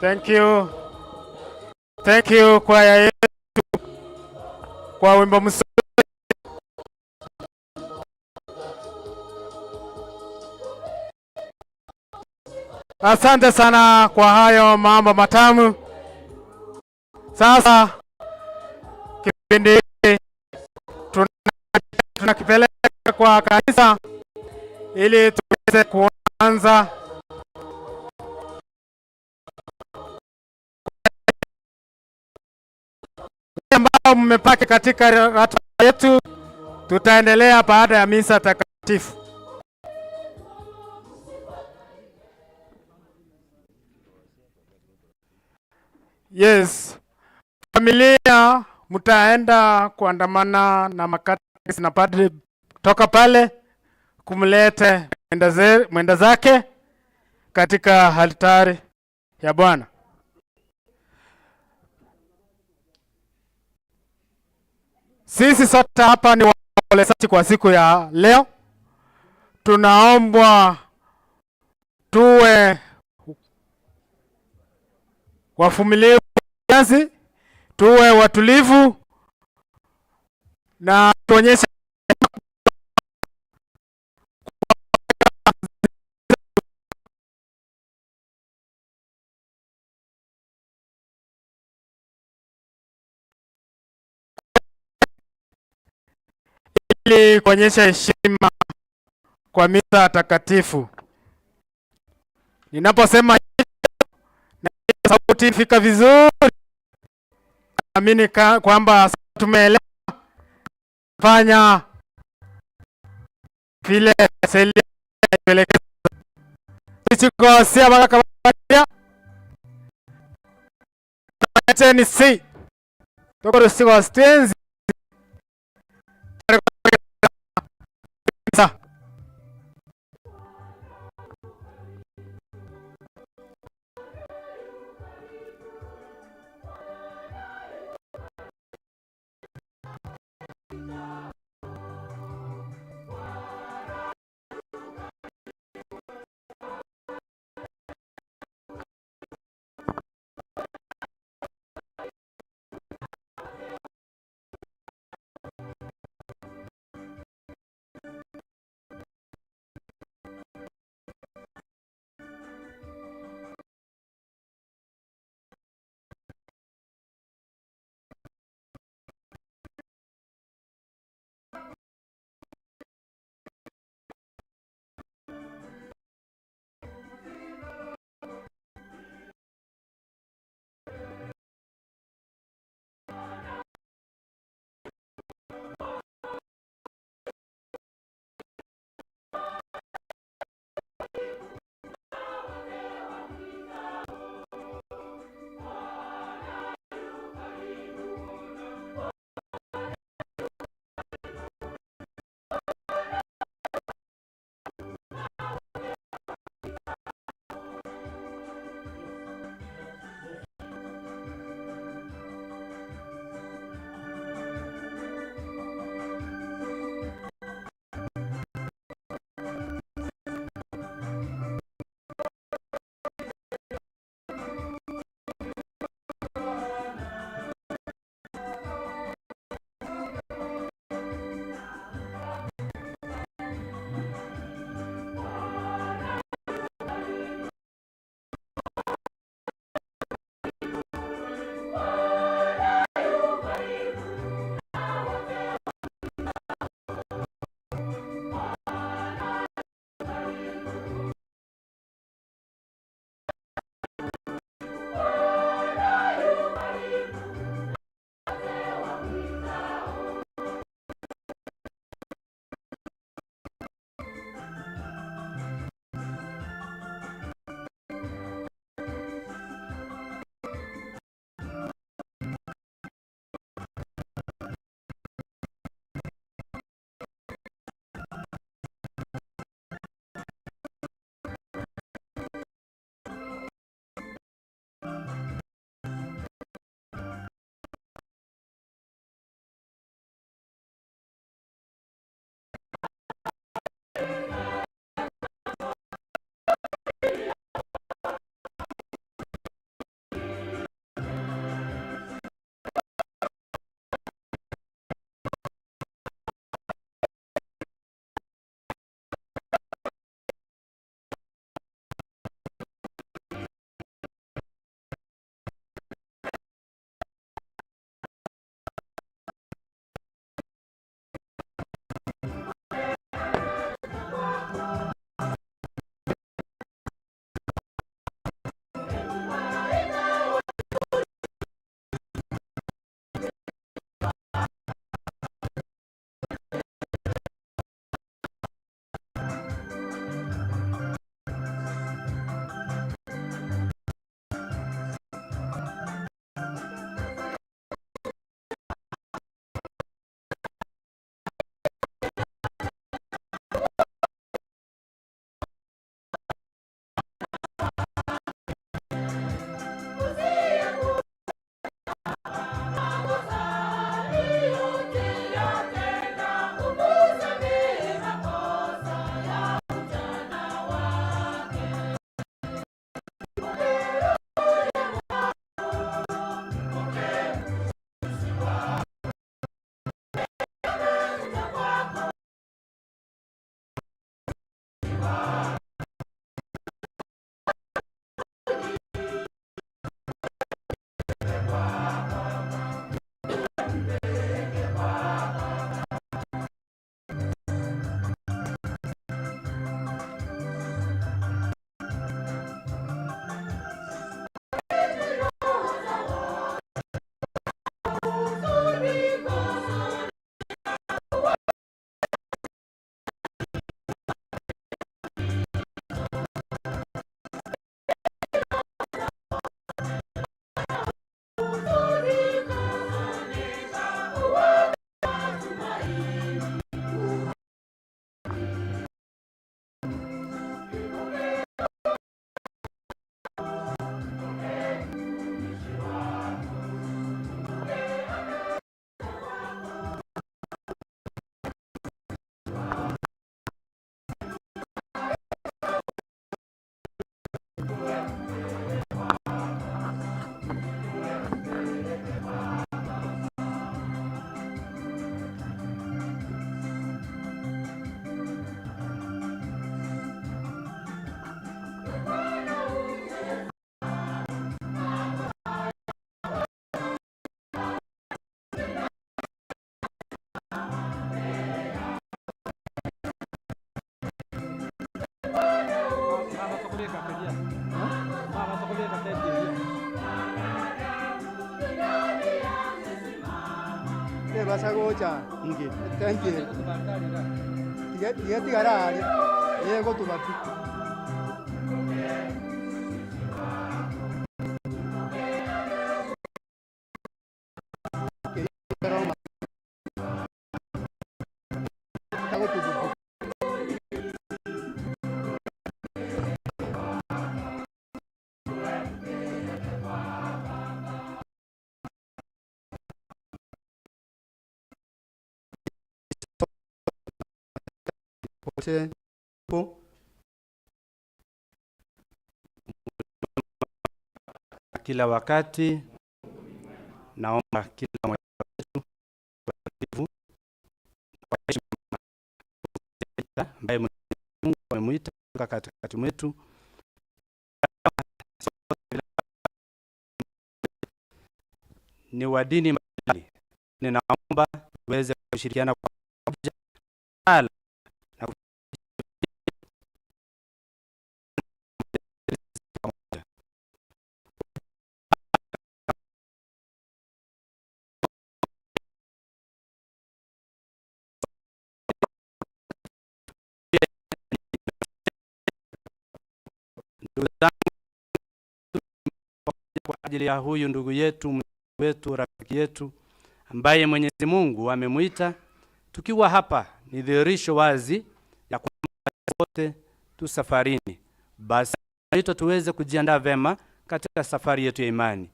Thank you. Thank you kwaya yetu kwa wimbo mzuri. Asante sana kwa hayo mambo matamu. Sasa kipindi hiki tunakipeleka kwa kanisa ili tuweze kuanza ambao mmepaki katika ratiba yetu, tutaendelea baada ya misa takatifu. Yes, familia mtaenda kuandamana na makatekista na padri toka pale kumlete mwenda zake katika altari ya Bwana. Sisi sote hapa ni waombolezaji kwa siku ya leo. Tunaombwa tuwe wavumilivu kiasi, tuwe watulivu na tuonyeshe ili kuonyesha heshima kwa misa takatifu. Ninaposema na sauti ifika vizuri, naamini kwamba tumeelewa fanya vile si Mombasa gocha Inki? Thank you. Tiga tiga tigara aria, eye egotuba pi. Kila wakati naomba kila mmoja wetu kwa utulivu na kwa heshima ambaye Mungu amemuita kutoka katikati mwetu ni wa dini mbalimbali. Ninaomba tuweze kushirikiana kwa pamoja na Ndugu zangu, kwa ajili ya huyu ndugu yetu wetu rafiki yetu ambaye Mwenyezi Mungu amemwita, tukiwa hapa ni dhihirisho wazi ya kwamba sote tu safarini. Basi naitwa tuweze kujiandaa vema katika safari yetu ya imani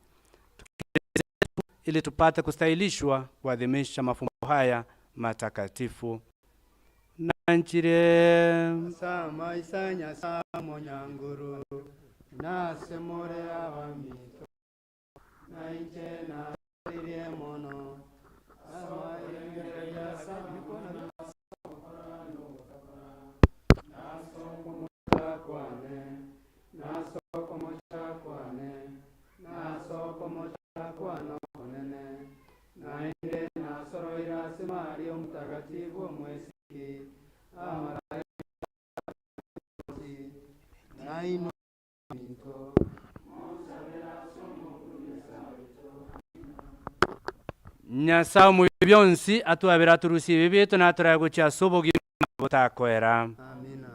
ili tupate kustahilishwa kuadhimisha mafumbo haya matakatifu. Nanchire Sama isanya monyanguru nasemore abamito nainche naririe mono naende nasoroira ase Maria Omutakatifu omwesiki naino minto Nyasaye omuya byonsi atwabera aturusie ebi bitu natoraya gochia ase obogima botakoera. Amina.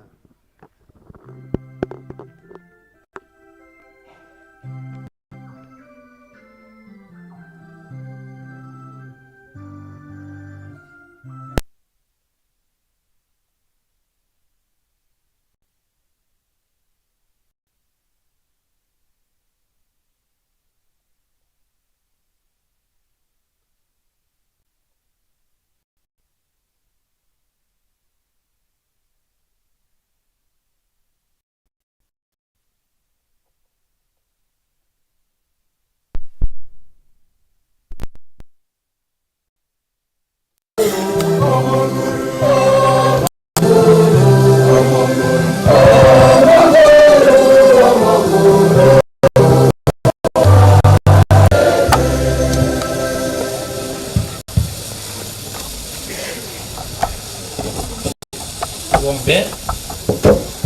Tuombe.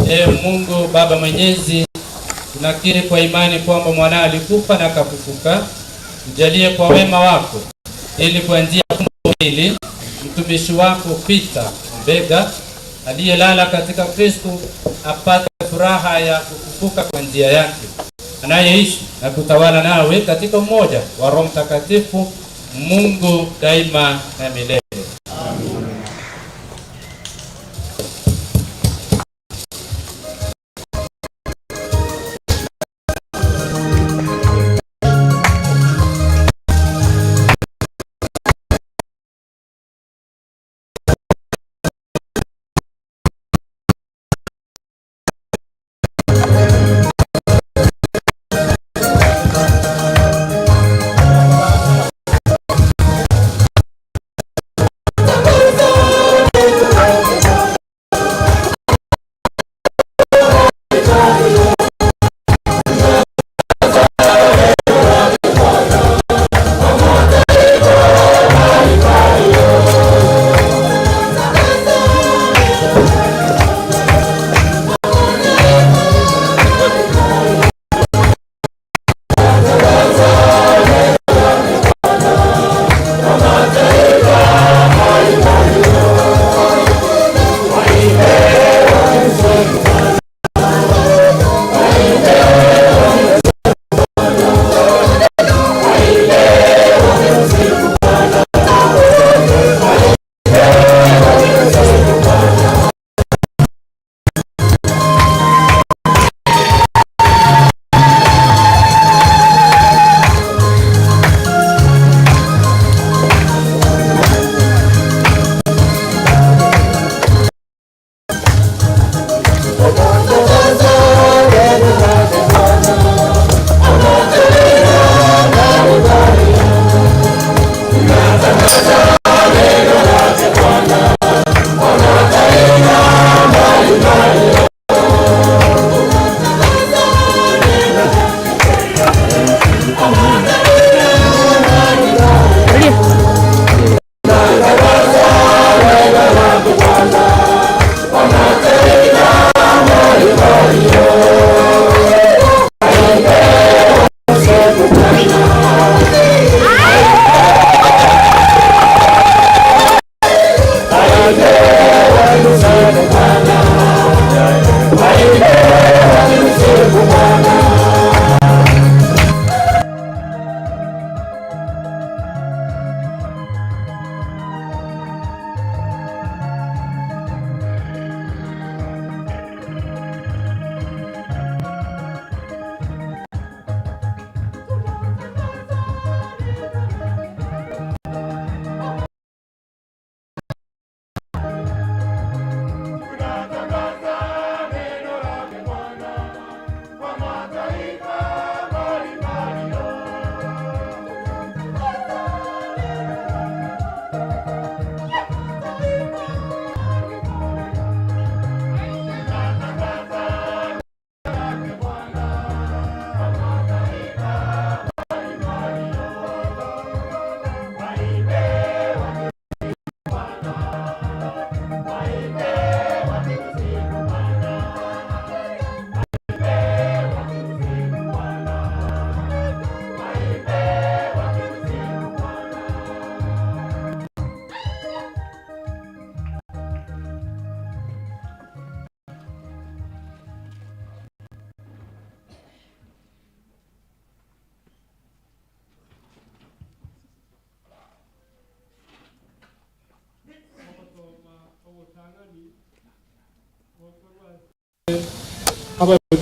Ee Mungu Baba Mwenyezi, tunakiri kwa imani kwamba mwanao alikufa na akafufuka. Mjalie kwa wema wako, ili kwa njia ya fumbo hili mtumishi wako Peter Mbega aliyelala katika Kristo apate furaha ya kufufuka kwa njia yake, anayeishi na kutawala nawe katika umoja wa Roho Mtakatifu, Mungu daima na milele.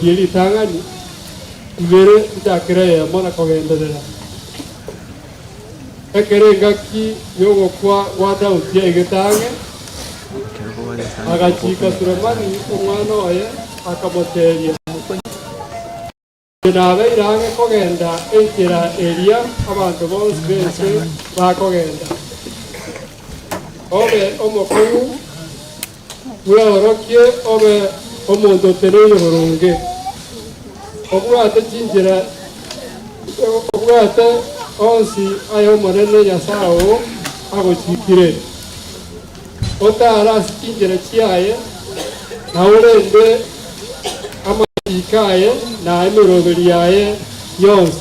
Erio ritang'ani ibere nchakere eyemo na kogenderera. Ekero engaki y'ogokwa gwa Daudi yaigete ang'e, agachika Sulemani omwana oye, akamoteebia, Inche nabeire ang'e kogenda enchera eria abanto bonsi b'ense bakogenda. Obe omokong'u, bweorokie obe omonto oteneine boronge, obwate chinchera, obwate onsi ay'Omonene Nyasae oo agochiikire. Otaare ase chinchera chiaye, na orende amachiiko aye na emeroberi yaye yonsi.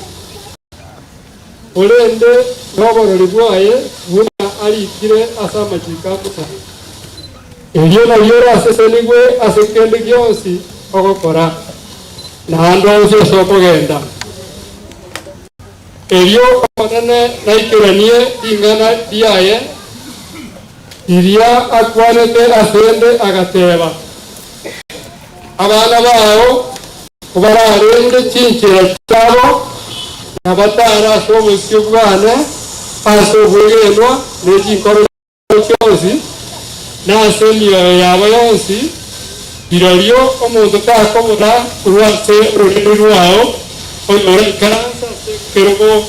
Orende noborori bwaye buna arikire ase amachiiko a Musa. Erio nario orasesenigwe ase kende gionsi ogokora, na aande onsi ase okogenda. Erio Omonene naikeranie ring'ana riaye riria akwanete asende agateeba, Abana bao kobararende chinchera chiabo, na batare ase obosio bwane ase obwegenwa ne chinkoro chionsi, na ase emioyo yabo yonsi, rirorio omonto takobora korwa ase ororimi rwao, oyoraikaranse ase ekerogo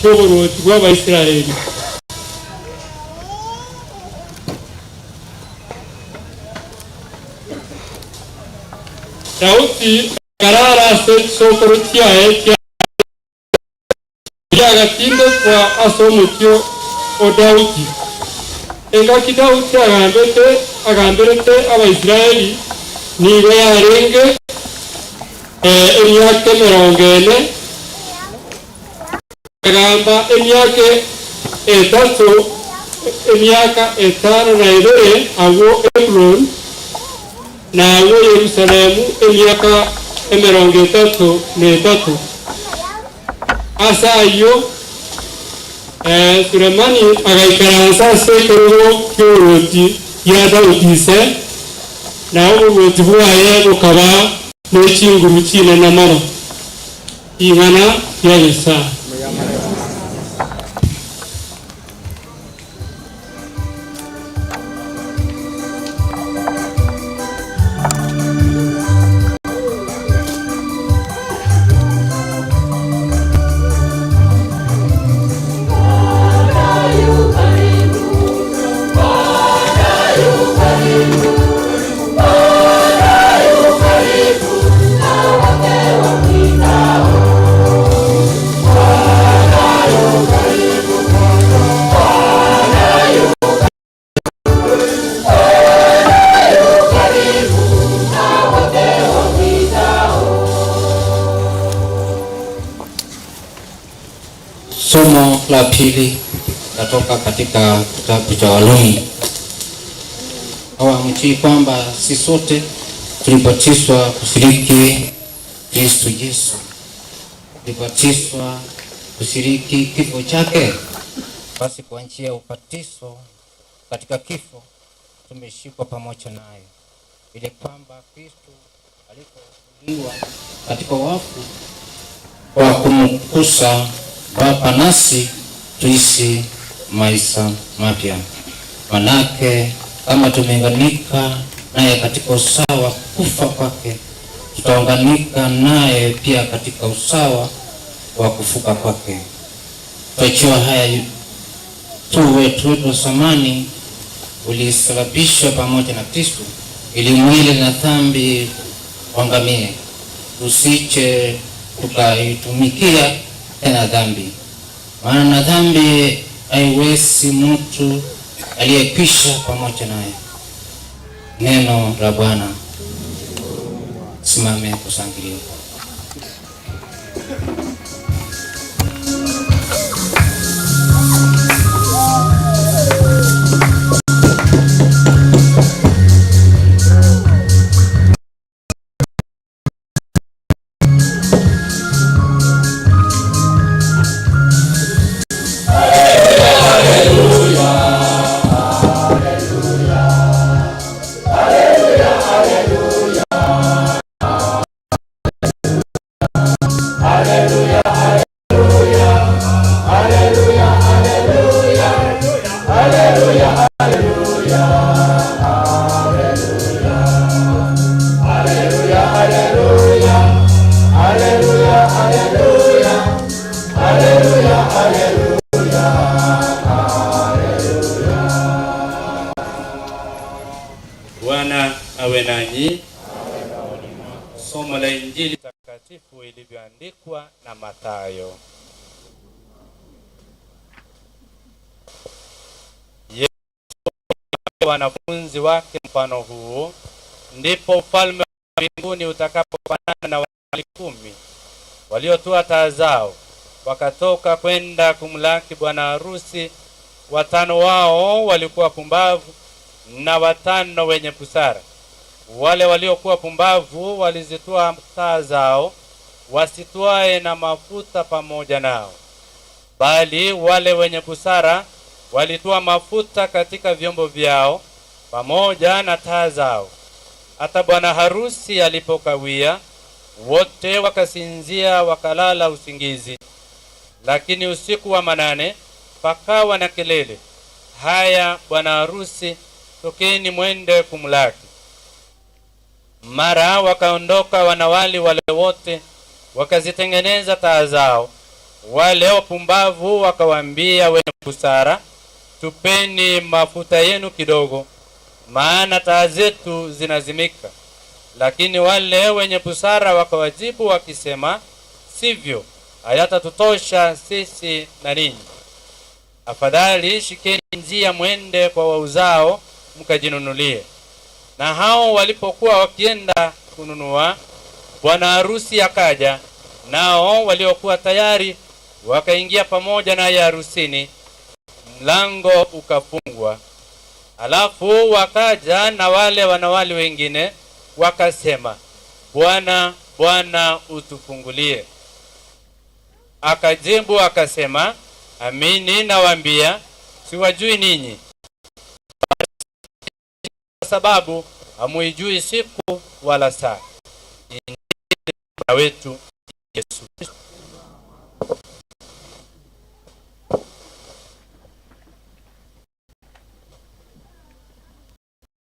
ki'oboruoti bw'Abaisraeli. Daudi akarara ase chisokoro chiaye chia Erio agatindekwa ase omochie o Daudi. Engaki Daudi agambete agamberete Abaisraeli nigo yarenge emiaka emerongo ene, akagamba emiaka etato, emiaka etano na ebere agwo Heburoni, na agwo Yerusalemu emiaka emerongo etato na etato. Ase ayio Sulemani agaikaransa ase ekerogo ki'oboruoti gia Daudi ise, na oboruoti bwaye bokaba ne chinguru chinene mono. Ring'ana ria Nyasae. Somo la pili natoka katika kitabu cha Warumi. Hawamjui kwamba si sote tulibatizwa kushiriki Kristo Yesu, tulibatizwa kushiriki kifo chake? Basi kwa njia ya ubatizo katika kifo tumeshikwa pamoja naye, ili kwamba Kristo alipofufuliwa katika wafu kwa kumkusa Baba, nasi tuishi maisha mapya. Manake kama tumeunganika naye katika usawa kufa kwake, tutaunganika naye pia katika usawa wa kufuka kwake. Twajua haya tu wetu wetu wa zamani ulisalabishwa pamoja na Kristo, ili mwili na dhambi uangamie, tusije tukaitumikia tena dhambi. Maana na dhambi haiwezi mtu aliyekwisha pamoja naye. Neno la Bwana. Simame kushangilia. Bwana awe nanyi. Somo la Injili takatifu ilivyoandikwa na Mathayo. Yesu wanafunzi wake mfano huu, ndipo ufalme wa mbinguni utakapofanana na wali kumi waliotoa taa zao wakatoka kwenda kumlaki bwana harusi. Watano wao walikuwa pumbavu na watano wenye busara. Wale waliokuwa pumbavu walizitoa taa zao, wasitwae na mafuta pamoja nao, bali wale wenye busara walitoa mafuta katika vyombo vyao pamoja na taa zao. Hata bwana harusi alipokawia, wote wakasinzia wakalala usingizi. Lakini usiku wa manane pakawa na kelele, haya, bwana harusi, tokeni mwende kumlaki. Mara wakaondoka wanawali wale wote, wakazitengeneza taa zao. Wale wapumbavu wakawaambia wenye busara, tupeni mafuta yenu kidogo, maana taa zetu zinazimika. Lakini wale wenye busara wakawajibu wakisema, sivyo, hayatatutosha sisi na ninyi. Afadhali shikeni njia mwende kwa wauzao mkajinunulie. Na hao walipokuwa wakienda kununua, bwana harusi akaja, nao waliokuwa tayari wakaingia pamoja naye harusini, mlango ukafungwa. Alafu wakaja na wale wanawali wengine wakasema, Bwana, Bwana, utufungulie. Akajibu akasema, amini nawaambia, siwajui ninyi, kwa sababu hamuijui siku wala saa. Injili ya Bwana wetu Yesu.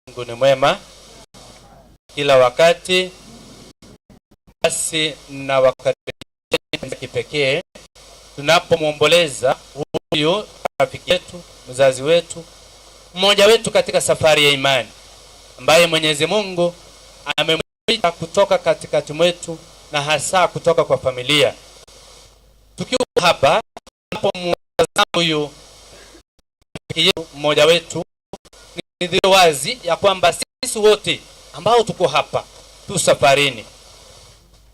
Mungu ni mwema kila wakati. Basi na wakati kipekee tunapomwomboleza huyu rafiki yetu, mzazi wetu, mmoja wetu katika safari ya imani, ambaye Mwenyezi Mungu amemwita kutoka katikati mwetu na hasa kutoka kwa familia. Tukiwa hapa tunapomtazama huyu rafiki yetu, mmoja wetu, ni dhahiri wazi ya kwamba sisi wote ambao tuko hapa tu safarini,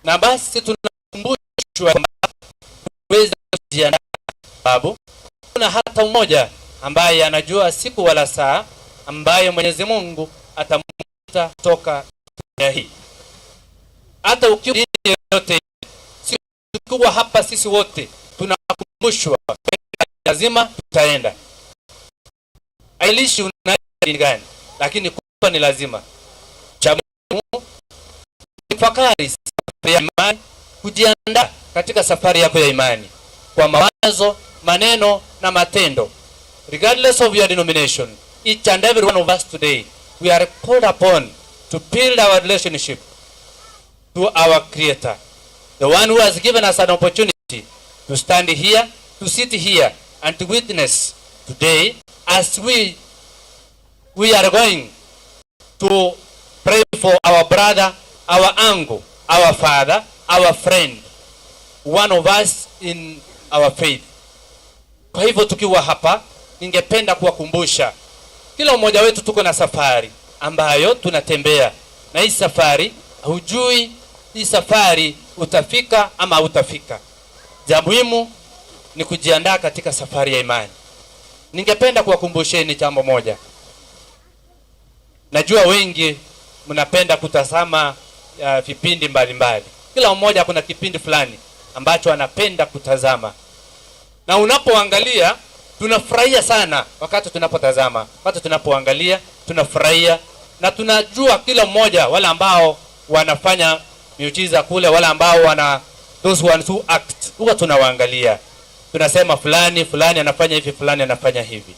na basi tunakumbushwa kwamba tuweze kujiandaa, sababu kuna hata mmoja ambaye anajua siku wala saa ambaye Mwenyezi Mungu atamuita toka dunia hii. Hata ukiwa dini yoyote, tukiwa hapa sisi wote tunakumbushwa lazima tutaenda. Hailishi una dini gani, lakini kufa ni lazima. Cha muhimu tafakari safari ya imani, kujiandaa katika safari yako ya imani kwa mawazo, maneno na matendo. Regardless of your denomination, each and every one of us today, we are called upon to build our relationship to our Creator, the one who has given us an opportunity to stand here, to sit here, and to witness today as we are going to pray for our brother, our uncle, our father, our friend, one of us in our faith. Kwa hivyo tukiwa hapa, ningependa kuwakumbusha kila mmoja wetu tuko na safari ambayo tunatembea, na hii safari hujui hii safari utafika ama hutafika. Jambo muhimu ni kujiandaa katika safari ya imani. Ningependa kuwakumbusheni jambo moja. Najua wengi mnapenda kutazama vipindi mbalimbali. Kila mmoja kuna kipindi fulani ambacho anapenda kutazama, na unapoangalia tunafurahia sana wakati tunapotazama, wakati tunapoangalia tunafurahia, na tunajua kila mmoja, wale ambao wanafanya miujiza kule, wale ambao wana those ones who act, huwa tunawaangalia, tunasema fulani fulani anafanya hivi, fulani anafanya hivi.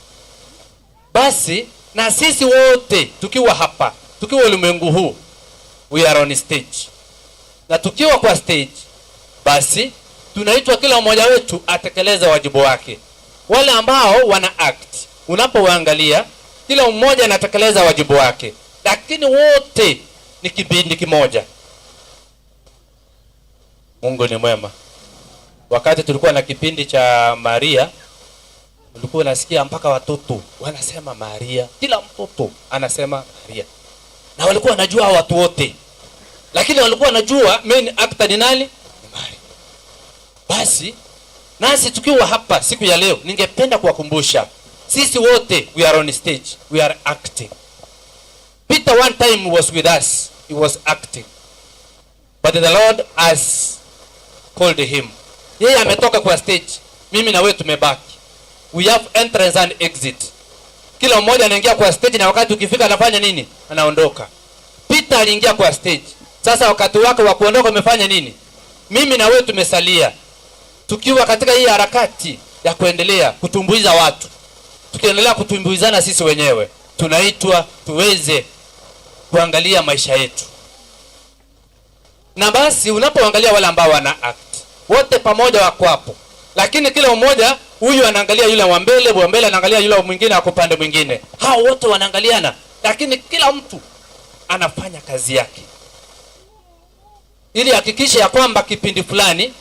Basi na sisi wote tukiwa hapa, tukiwa ulimwengu huu, we are on stage. Na tukiwa kwa stage, basi tunaitwa kila mmoja wetu atekeleze wajibu wake. Wale ambao wana act, unapowaangalia kila mmoja anatekeleza wajibu wake, lakini wote ni kipindi kimoja. Mungu ni mwema. Wakati tulikuwa na kipindi cha Maria, ulikuwa unasikia mpaka watoto wanasema Maria, kila mtoto anasema Maria, na walikuwa wanajua watu wote, lakini walikuwa wanajua main actor ni nani? Ni Maria. Basi nasi tukiwa hapa siku ya leo, ningependa kuwakumbusha sisi wote, we are on stage, we are acting. Peter one time was with us, he was acting, but the Lord has called him. Yeye ametoka kwa stage, mimi na wewe tumebaki. We have entrance and exit. Kila mmoja anaingia kwa stage na wakati ukifika anafanya nini? Anaondoka. Peter aliingia kwa stage. Sasa wakati wake wa kuondoka umefanya nini? Mimi na wewe tumesalia tukiwa katika hii harakati ya kuendelea kutumbuiza watu, tukiendelea kutumbuizana sisi wenyewe, tunaitwa tuweze kuangalia maisha yetu. Na basi unapoangalia wale ambao wana act wote pamoja wako hapo, lakini kila mmoja huyu anaangalia yule wa mbele, wa mbele anaangalia yule mwingine ako upande mwingine, hao wote wanaangaliana, lakini kila mtu anafanya kazi yake ili hakikishe ya kwamba kipindi fulani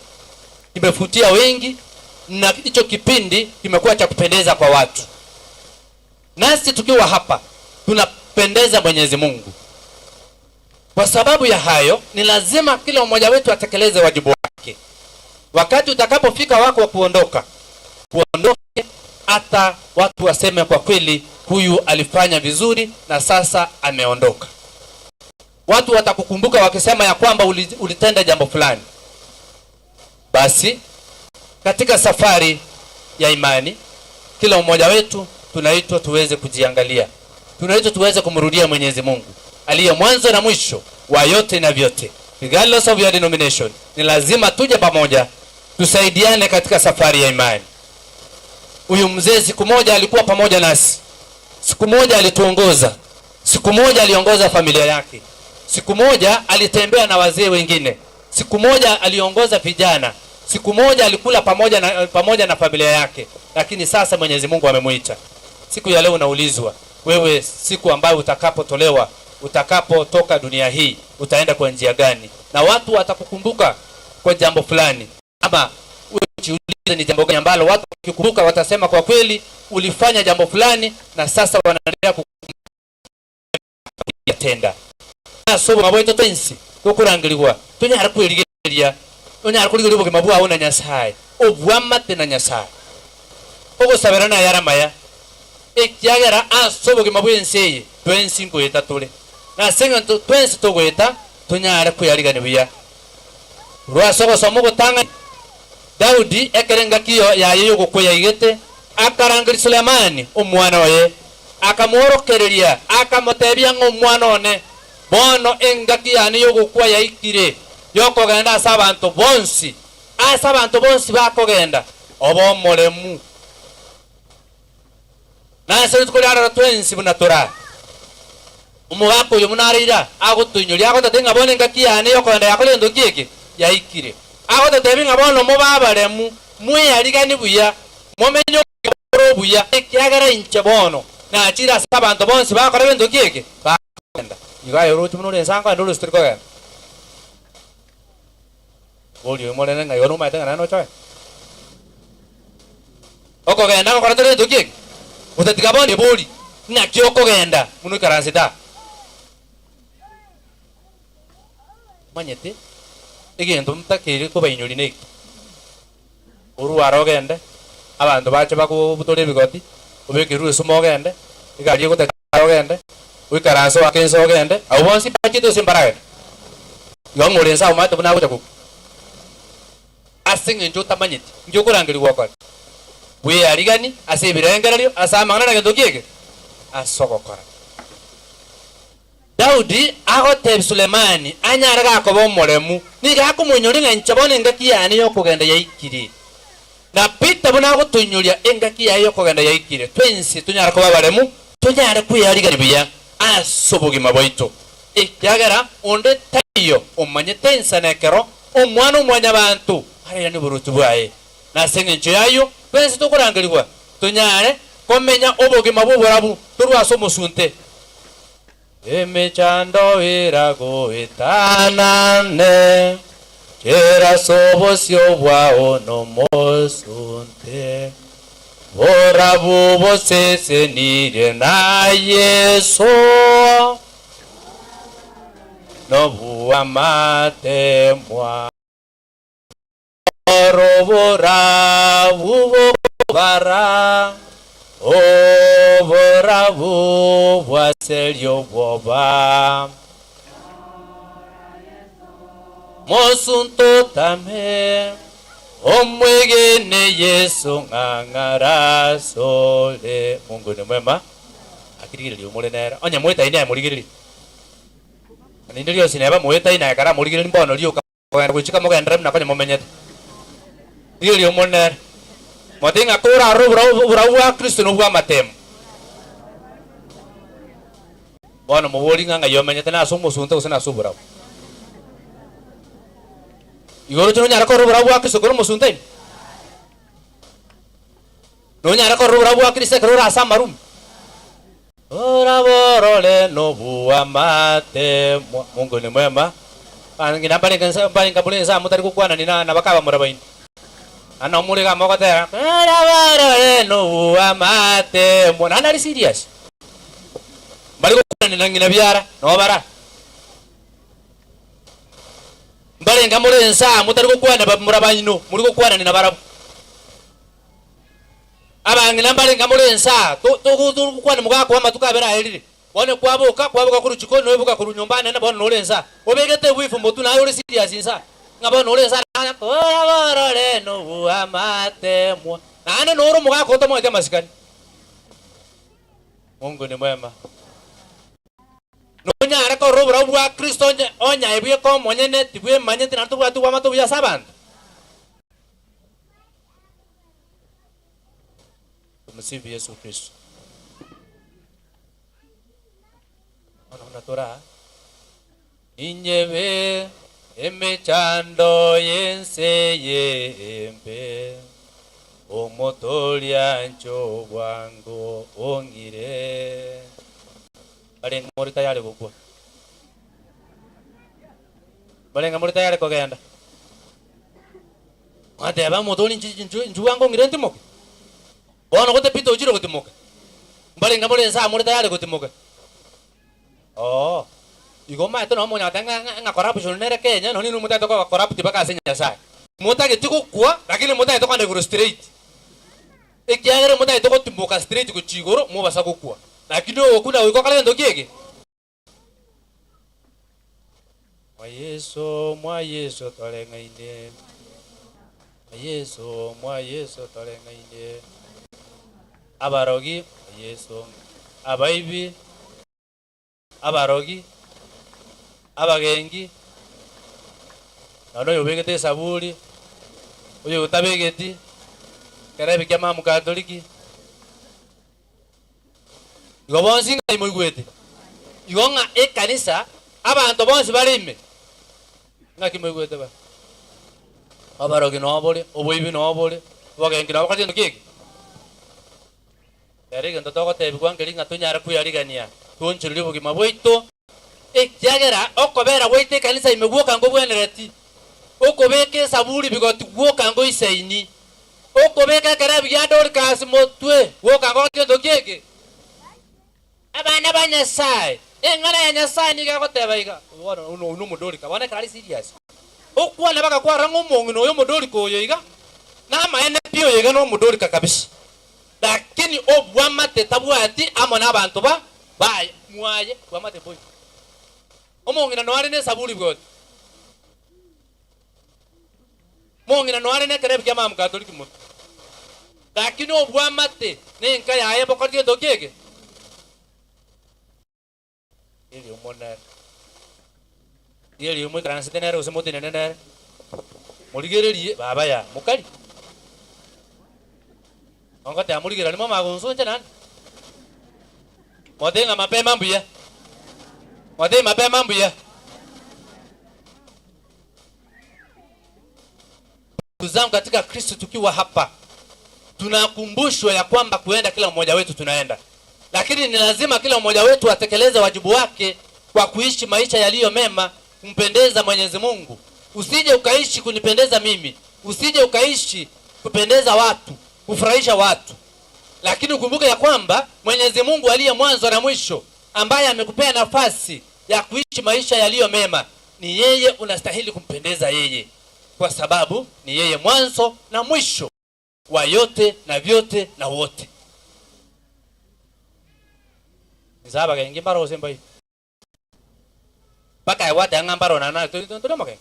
kimevutia wengi na hicho kipindi kimekuwa cha kupendeza kwa watu. Nasi tukiwa hapa tunapendeza Mwenyezi Mungu. Kwa sababu ya hayo, ni lazima kila mmoja wetu atekeleze wajibu wake. Wakati utakapofika wako wa kuondoka, uondoke hata watu waseme kwa kweli huyu alifanya vizuri na sasa ameondoka. Watu watakukumbuka wakisema ya kwamba ulitenda jambo fulani. Basi katika safari ya imani, kila mmoja wetu tunaitwa tuweze kujiangalia, tunaitwa tuweze kumrudia Mwenyezi Mungu aliye mwanzo na mwisho wa yote na vyote. Regardless of your denomination, ni lazima tuje pamoja tusaidiane katika safari ya imani. Huyu mzee siku moja alikuwa pamoja nasi, siku moja alituongoza, siku moja aliongoza familia yake, siku moja alitembea na wazee wengine, siku moja aliongoza vijana, siku moja alikula pamoja na familia yake, lakini sasa Mwenyezi Mungu amemuita. Siku ya leo unaulizwa wewe, siku ambayo utakapotolewa, utakapotoka dunia hii, utaenda kwa njia gani? Na watu watakukumbuka kwa jambo fulani, ama ujiulize ni jambo gani ambalo watu wakikumbuka watasema kwa kweli ulifanya jambo fulani, na sasa wanaendelea kutenda. So mabweto twensi tukurangirwa tunyara kwirigeria unyara kurigeria obogima bwao na Nyasaye obwamate na Nyasaye ogosabera na yaramaya ekiagera ase obogima bwensi eye twensi nkoeta tore na ase eng'encho twensi togoeta tonyare kweyarigania buya. Korwa ase ogosoma ogotang'ani Daudi ekere engaki yaye yogokwa yaigete akarangeria Sulemani omwana oye akamworokereria akamotebia ng'a omwana one bono engaki yane yogokwa yaikire yokogenda ase abanto bonsi ase abanto bonsi bakogenda obe omoremu. Na ase rituko riaroro twensi buna tora omogaka oyo buna areira agotoinyoria agototebia ng'a bono engaki yane yokogenda yakora egento ki eke yaikire. Agototebia ng'a bono mobe abaremu mweyarigani buya momenye obogima bore obuya ekiagera inche bono nachire ase abanto bonsi bakora egento ki eke bakogenda. Igo aye oroche buna ore ense ankogenda ore tori kogenda. Boria oyo morene ng'a igo nomaete ng'a naye noche ogende. Okogenda ngokora tore egento ki eke otatiga bono ebori naki okogenda buna oikaransete aa. Omanyete egento ntakeire kobainyoria neke orware ogende abanto bache bakobutore ebigoti obekerwe esumo ogende egari egoteta ogende oikaranse oake ense ogende abwo bonsi mbachete gose mbaragende. Igo ng'a ore ense omanyete buna agocha gokwa ase eng'encho otamanyeti inki okorangerigwa okore. Bweyarigani ase ebirengererio ase amang'ana na gento ki eke ase ogokora. Daudi agotebia Sulemani anyare gakoba omoremu, nigo akomoinyoria ng'a inche bono engaki yane y'okogenda yaikire. Na Peter buna agotoinyoria engaki yaye y'okogenda yaikire, twensi tonyare koba abaremu, tonyare kweyarigania buya ase obogima bwaito, ekiagera onde taiyo. Taiyo omanyete insa na ekero Omwana-o-mwanyabanto arairanie oboruoti bwaye. Na ase engencho y'ayio twensi tokorangerigwa tonyare komenya obogima bw'oborabu torwe ase omosunte. Emechando eragoetanane, chera ase obosio bwao nomosunte, borabu bosesenirie na Yeso. Nobw'amatemwa Oroborabu bokobara, oborabu bw'aseria obwoba. Mosunte otame, omwegene Yeso ng'ang'ara asore. Mungu ni mwema, akirigereria omore nere. Onye mwetaini aye morigererie. Rinde rionsi neba moetaine aye karamorigererie mbono rioka. Kogenda gochika mogenderere buna konya momenyete. Rigereria Omonene, motebie ng'a korarore oborabu oborabu bwa Kristo nobw'amatemo. Bono moborie ng'a ng'ai omenyete, nase omosunte gose nase oborabu. Igo oroche nonyare korora oborabu bwa Kristo kore omosunte ime? Nonyare korora oborabu bwa Kristo ekero ore ase amarumi? Oraborore nobuamate Mungu ni mwema. Ng'ina mbarenge nsa mbarenge mbure nsa motari gokwanani na na bakaba murabaino. Ana omore iga mogotera oraborore nobuamate mwa naende ari serious. Mbari gokwanani na ng'ina biara noo bara. Mbarenge more nsa motari gokwana ba murabaino muri gokwanani na barabwo. Abang'ina mbarenge more ense aa, togokwana mogakoa amatuko abere aerire. Bono kwaboka, kwaboka korwa chikoni, noeboka korwa nyomba nene, bono nore ense aa. Obegete ebwifu motwe naye ore serious inse aa, ng'a bono nore ense aa, Ora borore nobuamatemwa. Naende nore omogaka otamoeti amasikani. Mungu ni mwema. Nonyare korora oborabu bwa Kristo onye onyaye bweka omonyene, tibwemanyeti naende tobwati obwamate obuya ase abanto. Tumsifu Yesu Kristo. Bono buna tore aa, Ninyebe emechando y'ense eye embe, Omotoria inche bwango ong'ire. Barenge more tayari gokwa? Barenge more tayari kogenda? Mwateba, Omotoori inche inche inche bwango ong'ire ntimoke? Bono gote Peter ochire gotimoka. Mbarenge more ense aa more tayari gotimoka? Oo. Igo omanyete nonye mokonyara goteba ng'a ng'a corruption nere Kenya, nonye inwe motagete koba corrupt mpaka ase Nyasaye. Motageti gokwa, lakini motagete kogenda igoro straight. Ekiagera motagete gotimoka straight gochia igoro, mobasa gokwa. Lakini ogokwa na goika okore gento ki eke? Mwa Yeso, mwa Yeso toreng'aine, Mwa Yeso, mwa Yeso toreng'aine, Abarogi, mwa Yeso, abaibi, abarogi, abagengi, nonya oyobegete esaburi, oyotabegeti, ekerebi kia mamu Katoliki. Igo bonsi ng'a imoigwete. Igo ng'a ekanisa abanto bonsi bare ime. Ng'aki moigwete ba? Obarogi nobore, oboibi nobore, obogenki nobokora gento ki eke? Ere egento togotebigwa nkeri ng'a tonyare kweyarigania, twonchorerie obogima bwaito, ekiagera okobera gwaito ekanisa ime gwoka nkobwenereti, okobeka esaburi bigoti gwoka nkoisaini. Okobeka ekerebi gia Dorikasi motwe gwoka ngokora gento ki eke? Abana ba Nyasae, eng'ana ya Nyasae nigo egoteba iga, Bono oyo nomodorika, bono ekero are serious. Okwana bagakwarora ng'a omong'ina oyo omodorika oyo iga, namaene pi oyo iga nomodorika kabisa. Lakini obwamate tabwati amo nabanto ba baye, mwaye, bwamate mboiyo. Omong'ina noare nesaburi bwoti. Mong'ina noare nekerebi kia mama Katoliki motwe. Lakini obwamate nenka yaye bokoreti gento ki eke? Rigereria Omonene. Rigereria moikaransete nere gose motenene nere. Morigererie baba ya mokari. Ngoteba morigereranie momanye gonsuncha naende. Motebe ng'a mapema mbuya. Motebe mapema mbuya. Ndugu zangu katika Kristo, tukiwa hapa tunakumbushwa ya kwamba kuenda kila mmoja wetu tunaenda, lakini ni lazima kila mmoja wetu atekeleze wajibu wake kwa kuishi maisha yaliyo mema, kumpendeza Mwenyezi Mungu. Usije ukaishi kunipendeza mimi, usije ukaishi kupendeza watu, kufurahisha watu, lakini ukumbuke ya kwamba Mwenyezi Mungu aliye mwanzo na mwisho, ambaye amekupea nafasi ya kuishi maisha yaliyo mema, ni yeye unastahili kumpendeza yeye, kwa sababu ni yeye mwanzo na mwisho wa yote na vyote na wote. Nzaba kengi mbaro osemba hii. Paka ya wate anga mbaro na na to to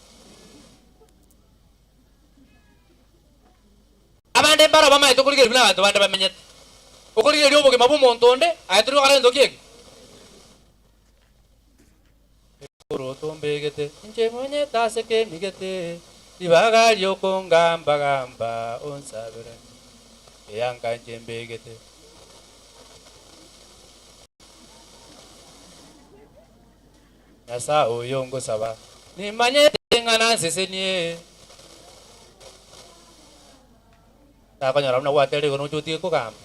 Abande mbaro bamaete okorigereria buna abanto bande bamenyete. Okorigereria obogima bwa omonto onde, aye tori gokora gento kiege. Ekoroto mbegete, inche monyete ase kemigete, ribaga riokongamba-gamba onsabere, eanga inche mbegete. Nyasae oyo ngosaba, nimanyete ng'a nansesenie. Takonyora buna gwaterire igoro noche otige kogamba.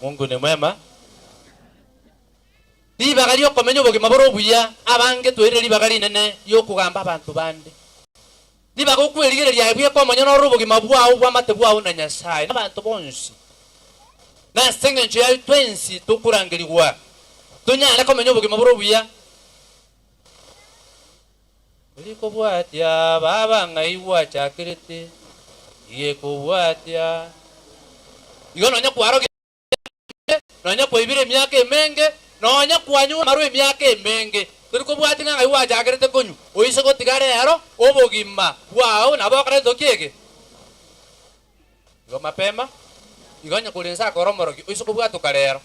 Mungu ni mwema. Ribaga ri'okomenya obogima bore obuya, abange twairire ribaga rinene ri'okogamba abanto bande. Ribaga okwerigereria aye bweka omonyene orore obogima bwao bw'amate bwao na Nyasae na abanto bonsi. Na ase engencho yaye twensi tokorangerigwa tonyare komenya obogima bore obuya. Tori kobwatia baba ng'ai gwachakerete, igekobwatia. Igo nonya kwarogire, nonya kwaibire emiaka emenge, nonya kwanyure amarwa emiaka emenge, tori kobwatia ng'a ng'ai gwachakerete konywa, oise gotiga rero obogima bwao nabo okore gento ki eke? Igo mapema, igo onye kore inse akore omorogi, oise kobwatoka rero.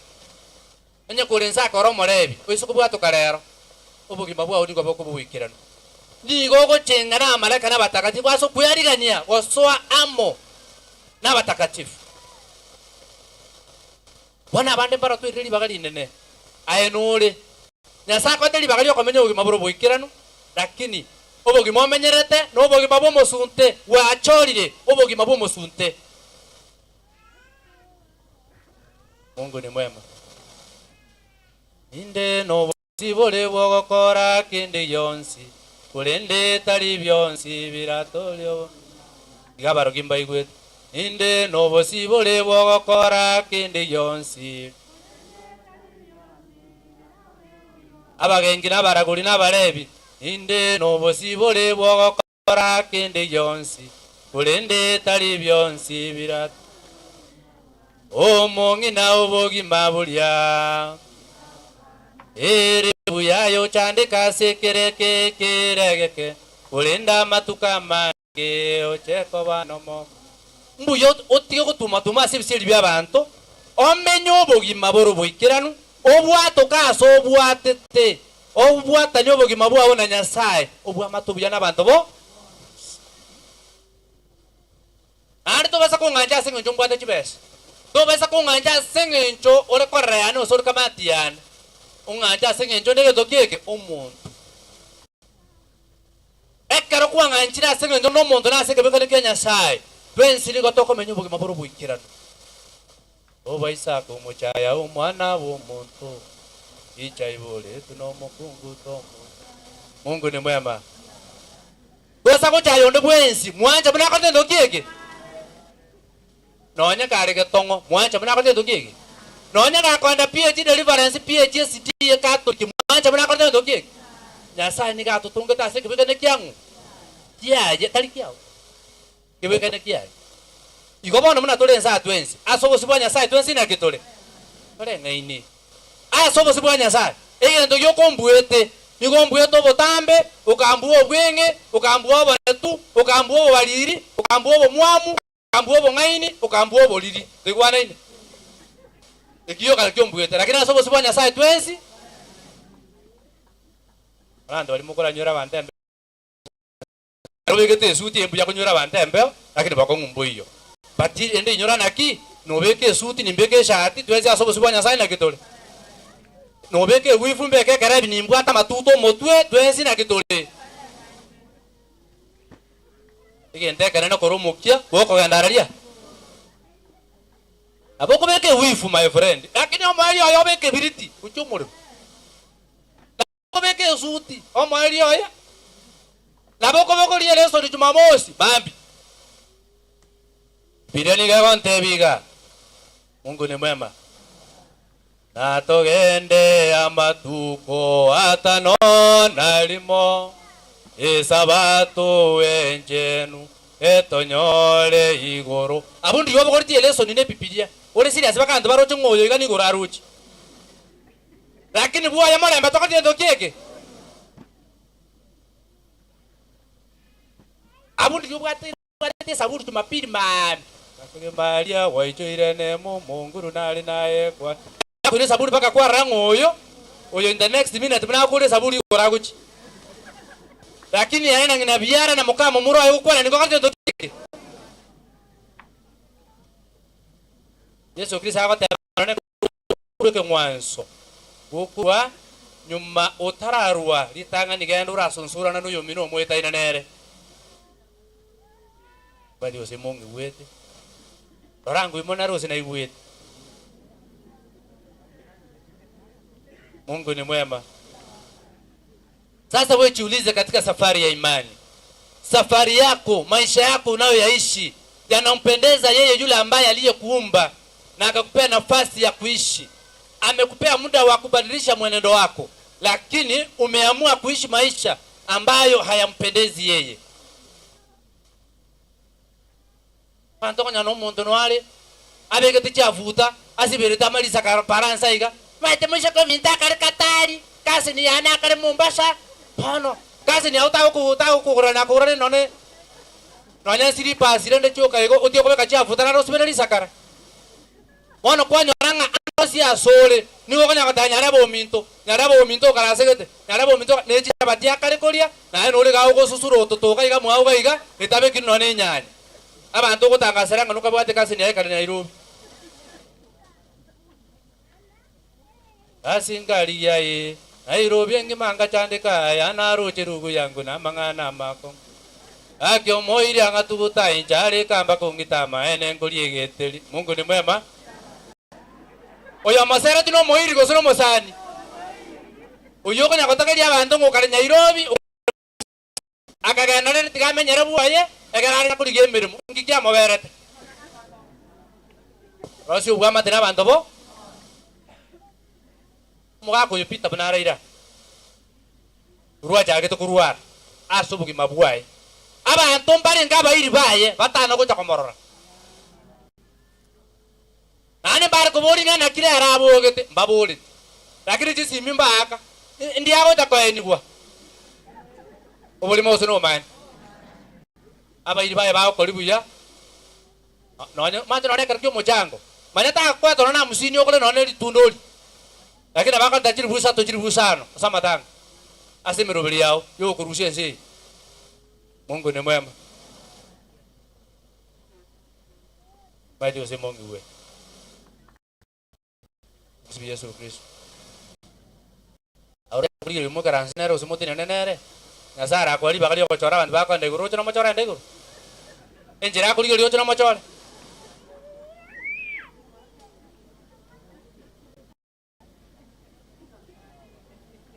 Onye kore inse akore omorebi, oise kobwatoka rero, obogima bwao nigo bokoba oboikeranu. Nigo ogochenga namalaika na abatakatifu ase okwearigania gosoa amo nabatakatifu. Bono abande mbaratwerire ribaga rinene, aye nore. Nyasae akoete ribaga ri'okomenya obogima bore oboikeranu, lakini obogima omenyerete nobogima bw'omosunte, gwachorire obogima bw'omosunte. Mungu ni mwema. Inde nobosibore bw'ogokora kende gionsi, korende tari bionsi biratorie obo. Iga abarogi mbaigwete. Inde nobosibore bw'ogokora kende gionsi. Abagenki na abaragori na Abalevi, inde nobosibore bw'ogokora kende gionsi, korende tari bionsi birat. Omong'ina obogima boria, ere buya yochandeka ase ekereke ekeregeke, korende amatuko amange oche koba nomo. Mbuya otige gotuma-tuma ase ebisieri bi'abanto, omenye obogima bore oboikeranu, obwatoke ase obwatete, obwatanie obogima bwao na Nyasae, obwamate obuya nabanto bonsi. Naende tobaisa kong'ancha ase engencho mbwate chibesa, tobaisa kong'ancha ase engencho ore korera yane gose ore kamati yane, ong'anche ase engencho onde egento ki eke? Omonto. Ekero kwang'anchire ase engencho nomonto na ase ekebekano kia Nyasae, twensi nigo tokomenya obogima bore oboikeranu. Tobaisa komochaya Omwana bw'omonto, richa iboretwe nomokungu tomonto. Mungu ni mwema. Tosa gochaya onde bwensi, mwanche buna akorete gento ki eke? Nonya kare getong'o, mwanche buna akorete gento ki eke? Nonya gakoenda PAG Deliverance, PAG SDA Catholic, mwanche buna akorete gento ki eke? Nyasae nigo atotongete ase ekebekano kiang'o? Kiaye, tari kiao. Ekebekano kiaye. Igo bono buna tore inse aa twensi, ase obosio bwa Nyasae twensi naki tore? Toreng'aini. Ase obosio bwa Nyasae, egento giokombuete, nigo ombuete obotambe, okambua obweng'e, okambua oboretu, okambua obobariri, okambua obomwamu, Okambua obong'aini, okambua oboriri. Toigwanaine? Ekio gioka nakio ombuete. Lakini ase obosio bwa Nyasae twensi, abanto baria mokoranywera abanto embeo, obegete esuti eye mbuya konywera abanto embeo, lakini bokong'u mboiyo. But ende inyora naki, nobeke esuti nimbeke eshati, twensi ase obosio bwa Nyasae naki tore? Nobeke egwifu mbeke ekerebi nimbwate amatuta omotwe, twensi naki tore? Egento ekenene korwa omokia bw'okogenda araria. Nabo okobeka ewifu my friend, lakini omoerio oye obeke ebiriti gochia omorero. Nabo okobeka esuti omoerio oye, nabo okobogoria eresoni Jumamosi mambia. Bibilia nigo egontebia iga, Mungu ni mwema. Natogende amatuko atano na rimo, Esabato enchenu etonyore igoro. Abwo ndiyo obogoretie elesoni ne Ebibilia ore serious baka abanto baroche ng'a oyo iga nigoro aroche. Lakini bwoye morembe tokori gento ki eke? Abwo ndiyo obwate. Twarete esaburi Jumapili maambia. Gakore Maria gwaichoire neema omonguru nare naye kwa. Akore esaburi mpaka kwarora ng'a oyo oyo in the next minute buna akore esaburi igoro agochia. Lakini ere na ng'ina biara na moka momura oye gokwana nigo gento geke. Yeso Kristo agoteba nonye korwa ekeng'wanso gokorwa nyuma otararua ritang'ani genda orasonsorana noyomino omoetaine nere. Bari gose mong'igwete, rora ngwe imo nare gose naigwete. Mungu ni mwema. Sasa wewe jiulize katika safari ya imani, safari yako, maisha yako unayoyaishi yanampendeza yeye yule ambaye aliyekuumba na akakupea nafasi ya kuishi. Amekupea muda wa kubadilisha mwenendo wako, lakini umeamua kuishi maisha ambayo hayampendezi yeye. Abanto konya nomonto noare abegete chiafuta asiberete amarisa baransa iga, Maete moiseke ominto akare Katari, cousin yane akare Mombasa, bono cousin yao tagokogorera nakogorere nonye nonye slippers rende chioka igo otige kobeka chiafuta naro osibere risakara. Bono kwanyora ng'a ase asore nigo okonyara goteba nyarebe ominto, nyarebe ominto okarasegete, nyarebe ominto ne chichabati akare koria, naye nore iga ogosusura ototoka iga mwao iga iga, etabekiri nonya ne enyanya. Abanto ogotangasera ng'a nokabwate cousin yaye kare Nairobi. Ase nkarigia ee, Nairobi engima ngachandeka aya naroche rugu yangu na amang'ana amakong'u. Gaki omoiri ang'atuguta inche are ekamba kong'ita amaene nkorie egeteri. Mungu ni mwema. Oyo omosereti nomoiri gose nomosani? Oyio okonya gotogeria abanto ng'a okare Nairobi akagenda rende tiga amenyere bwoye ekero are korigia emeremo. Inki kiamoberete? Rosia obwamate nabanto bo omogaka oyo Peter buna araire aa, korwa achagete korwara ase obogima bwaye. Abanto mbarenge abairi baye batano gocha komorora. Naende mbare koboria ng'a naki rero abogete, mbaboreti. Lakini chisimi mbaaka, ndiagocha koenigwa oborimo gose nobomaene. Abairi baye bagokori buya, nonye omanyete nonye ekero kia omochango, manya tagokweta nonye na hamsini okore nonye ritunda orie, lakini nabo akoreta chilifu isato chilifu isano ase amatanga, ase emeroberi yao yogokorusia ense eye. Mungu ni mwema. Maete gose mong'igwe. Mosibi Yeso Kristo. Aure korigereria moikaranse nere gose motenene nere, Nyasae arakoe ribaga riogochora abanto bakoenda igoro oche nomochore aende igoro. Enchera akorigereria oche nomochore.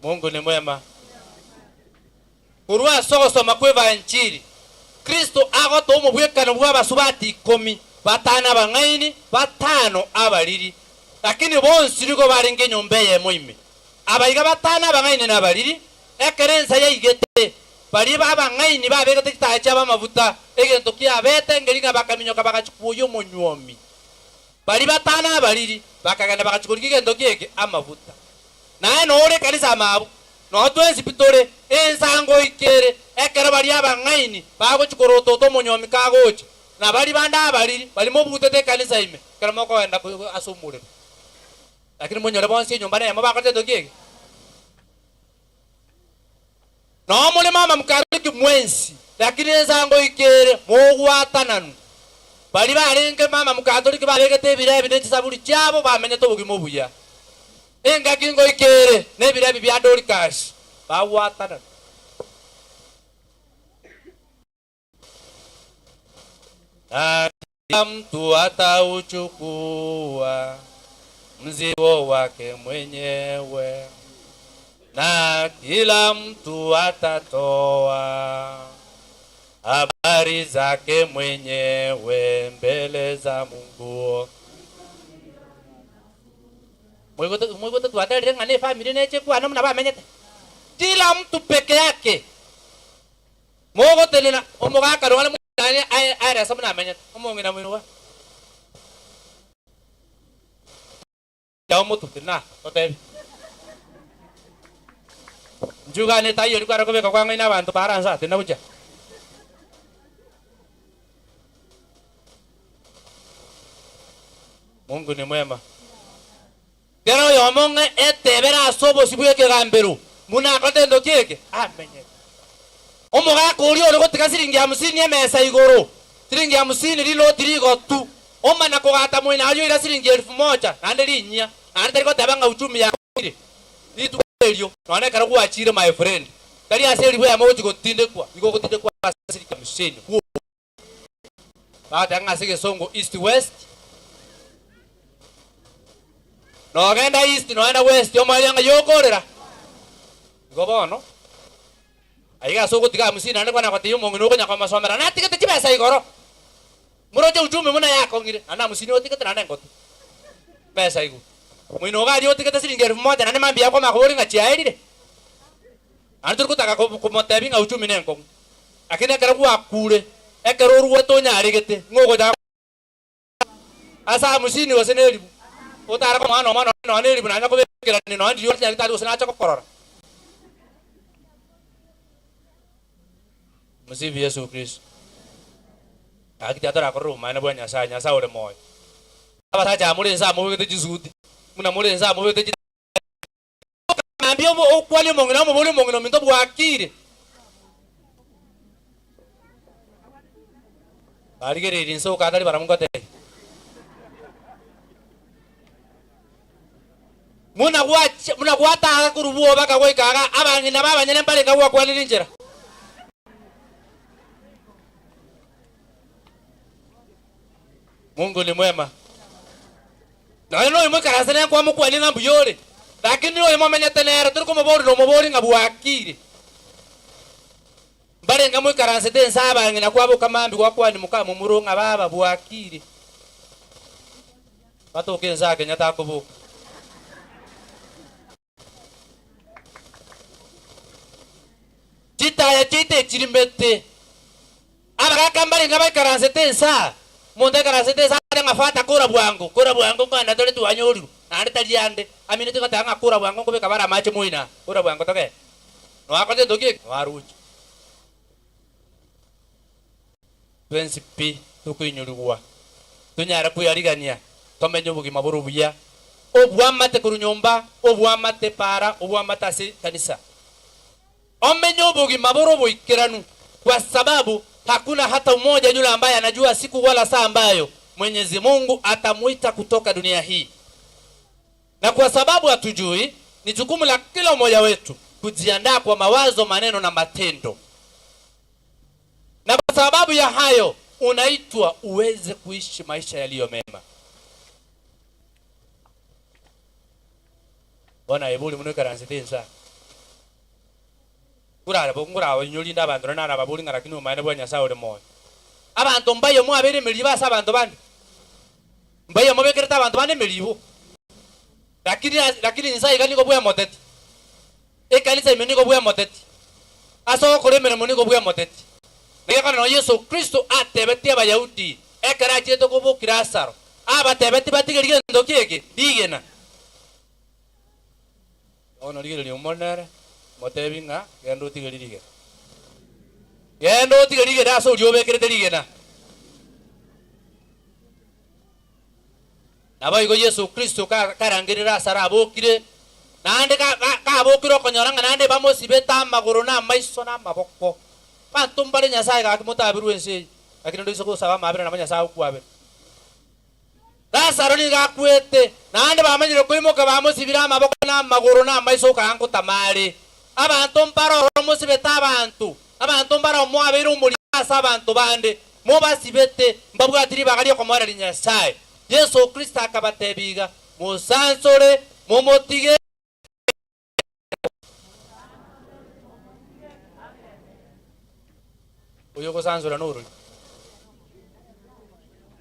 Mungu ni mwema. Korwa ase ogosoma kw'Evanchiri, Kristo agotoa omobwekano bw'abasubati ikomi, batano abang'aini, batano abariri, lakini bonsi nigo barenge enyomba eyemo ime. Abaiga batano abang'aini na abariri, ekero ensa yaigete, baria abang'aini babegete chitaya chiabo amafuta, egento kiabete nkeri ng'a bakaminyoka bagachia kwoyia omonywomi. Baria batano abariri bakagenda bagachia korigia egento ki'eke amafuta. Naye nore ekanisa amabo, noo twensi pi tore, ensango ikere, ekero baria abang'aini bagochia korotota omonywomi kagocha, na baria bande abariri baria mobutete ekanisa ime, ekero mokogenda ase omorero. Lakini monyore bonsi enyomba neyemo bakorete egento ki'eke. Noo more mama mkariki mwensi, lakini ensango ikere mogwatananwa. Baria barenge mama mukatoliki babegete ebirebi ne chisaburi chiabo bamenyete obogima obuya. Engaki ngoika ere nebirebi bia Dorikasi bagwatananwa. Na kila mtu atauchukua mzigo wake mwenyewe, na kila mtu atatoa habari zake mwenyewe mbele za Mungu. Mwigote twaterire ng'a ne efamiri neche kwana buna bamenyete. Kila mtu peke yake. Mogotenena omogaka nonye nare aerese buna amenyete, omong'ina moino omotwe tari totebi. Nchugane taiyo rikware kobeka kwang'aina abanto baranse aa tindi gochia. Mungu ni mwema. Kera oyomo ng'a etebere ase obosio bw'ekegambero buna akorete gento ki eke, amenyete. Omogaka oria ore gotiga siringi hamsini emesa igoro, siringi hamsini riloti rigotu, omana kogata moino aria oira siringi elfu moja, naende rinyia, naende tari goteba ng'a uchumi yakong'ire. Rituko erio, nonya ekero gwachire my friend, tari ase elifu eyemo ogochia gotindekwa, nigo ogotindekwa ase siringi hamsini. Bagoteba ng'a ase egesongo east west, nogenda east nogenda west omoerio ng'a yokorera. Igo bono, aiga ase ogotiga hamsini naende kwana gotebia omong'ina okonya komosomera natigete chibesa igoro, moroche uchumi buna yakong'ire, naende hamsini otigete naende ngote besa igoro. Moino iga aria otigete siringi elfu moja naende mambia akomanya koboria ng'a chiaerire. Naende tori gotaka komotebia ng'a uchumi nenkong'u. Lakini ekero gwakure, ekero orwete onyaregete, ng'o ogocha ase hamsini gose na elifu, otare komoa nomo nonya na elifu nanya kobekerania nonya ndiria ore nyagetari gose nache gokorora. Msifu Yesu Kristo. Gaki tiga torakorere obomaene bwa Nyasaye, Nyasaye ore moyo. Abasacha aba more inse aa mobegete chisuti, buna more inse aa mobegete chi. Mambia okwanie omong'ina omoborie omong'ina ominto bwakire. Barigereirie inse okatari barabwo ngotebia. Buna gwacha buna gwataga korwa bwoba akagoika iga abang'ina b'abanyene mbarenge gwakwanire inchera. Mungu ni mwema. Nonya noyomo ikaranse nere nkwamokwania ng'a mbuya ore, lakini noyo momenyete nere tori komoboria nomoborie ng'a bwakire. Mbarenge moikaransete ense abang'ina kwaboka mambia gwakwania mokamomura ng'a baba bwakire. Batoke ense aa Kenyatta akoboka. Chitaya chiaito echirimete, abagaaka mbarenge baikaransete ense aa, omonto aikaransete ense aa ng'a fata kora bwango, kora bwango nkogenda tore twanyorirwe, naende tari ande, amineti goteba ng'a kora bwango nkobeka bare amache moino aa, kora bwango togende. Noakorete gento ki eke? Noaroche. Twensi pi tokoinyorigwa, tonyare kweyarigania, tomenye obogima bore obuya, obwamate korwa nyomba, obwamate para, obwamate ase ekanisa. Omenye obogima bore oboikeranu, kwa sababu hakuna hata umoja yule ambaye anajua siku wala saa ambayo Mwenyezi Mungu atamuita kutoka dunia hii. Na kwa sababu hatujui, ni jukumu la kila umoja wetu kujiandaa kwa mawazo, maneno na matendo. Na kwa sababu ya hayo unaitwa uweze kuishi maisha yaliyo mema. Bono aye bori muno ikaranse ensa. Ngorare bo ngorabainyori inde abanto naende narababori ng'a lakini obomaene bwa Nyasae ore moyo. Abanto mbayo mwabeire emeribo ase abanto bande. Mbayo mobekerete abanto bande emeribo. Lakini lakini Nyasae iga nigo bwemoteti. Ekanisa ime nigo bwemoteti. Ase ogokora emeremo nigo bwemoteti. Na gekogera nonya Yeso Kristo atebetie Abayahudi ekero achiete kobokia Lazaro, abatebetie batige rigento ki eke? Rigena. Bono rigereria Omonene, motebi ng'a genda otige rigena. Genda otige rigena ase oria obekerete rigena. Naboigo Yeso Kristo karangeria Lazaro abokire, naende kabokire okonyora ng'a naende bamosibete amagoro na amaiso na amaboko. Abanto mbare Nyasae gaki motaberwe ense eye, lakini ndoise gosaba amabera nabo Nyasae agokwabera. Lazaro nigo akwete, naende bamanyire koimoka bamosibire amaboko na amagoro na amaiso okaga nkotama are. Abanto mbare ororo mosibete abanto, abanto mbare mwabeire omorimo ase abanto bande. Mobasibete, mbabwati ribaga ri'okomoereria Nyasae. Yeso Kristo akabatebia iga, Mosansore, momotige. Oyo ogosansora norori?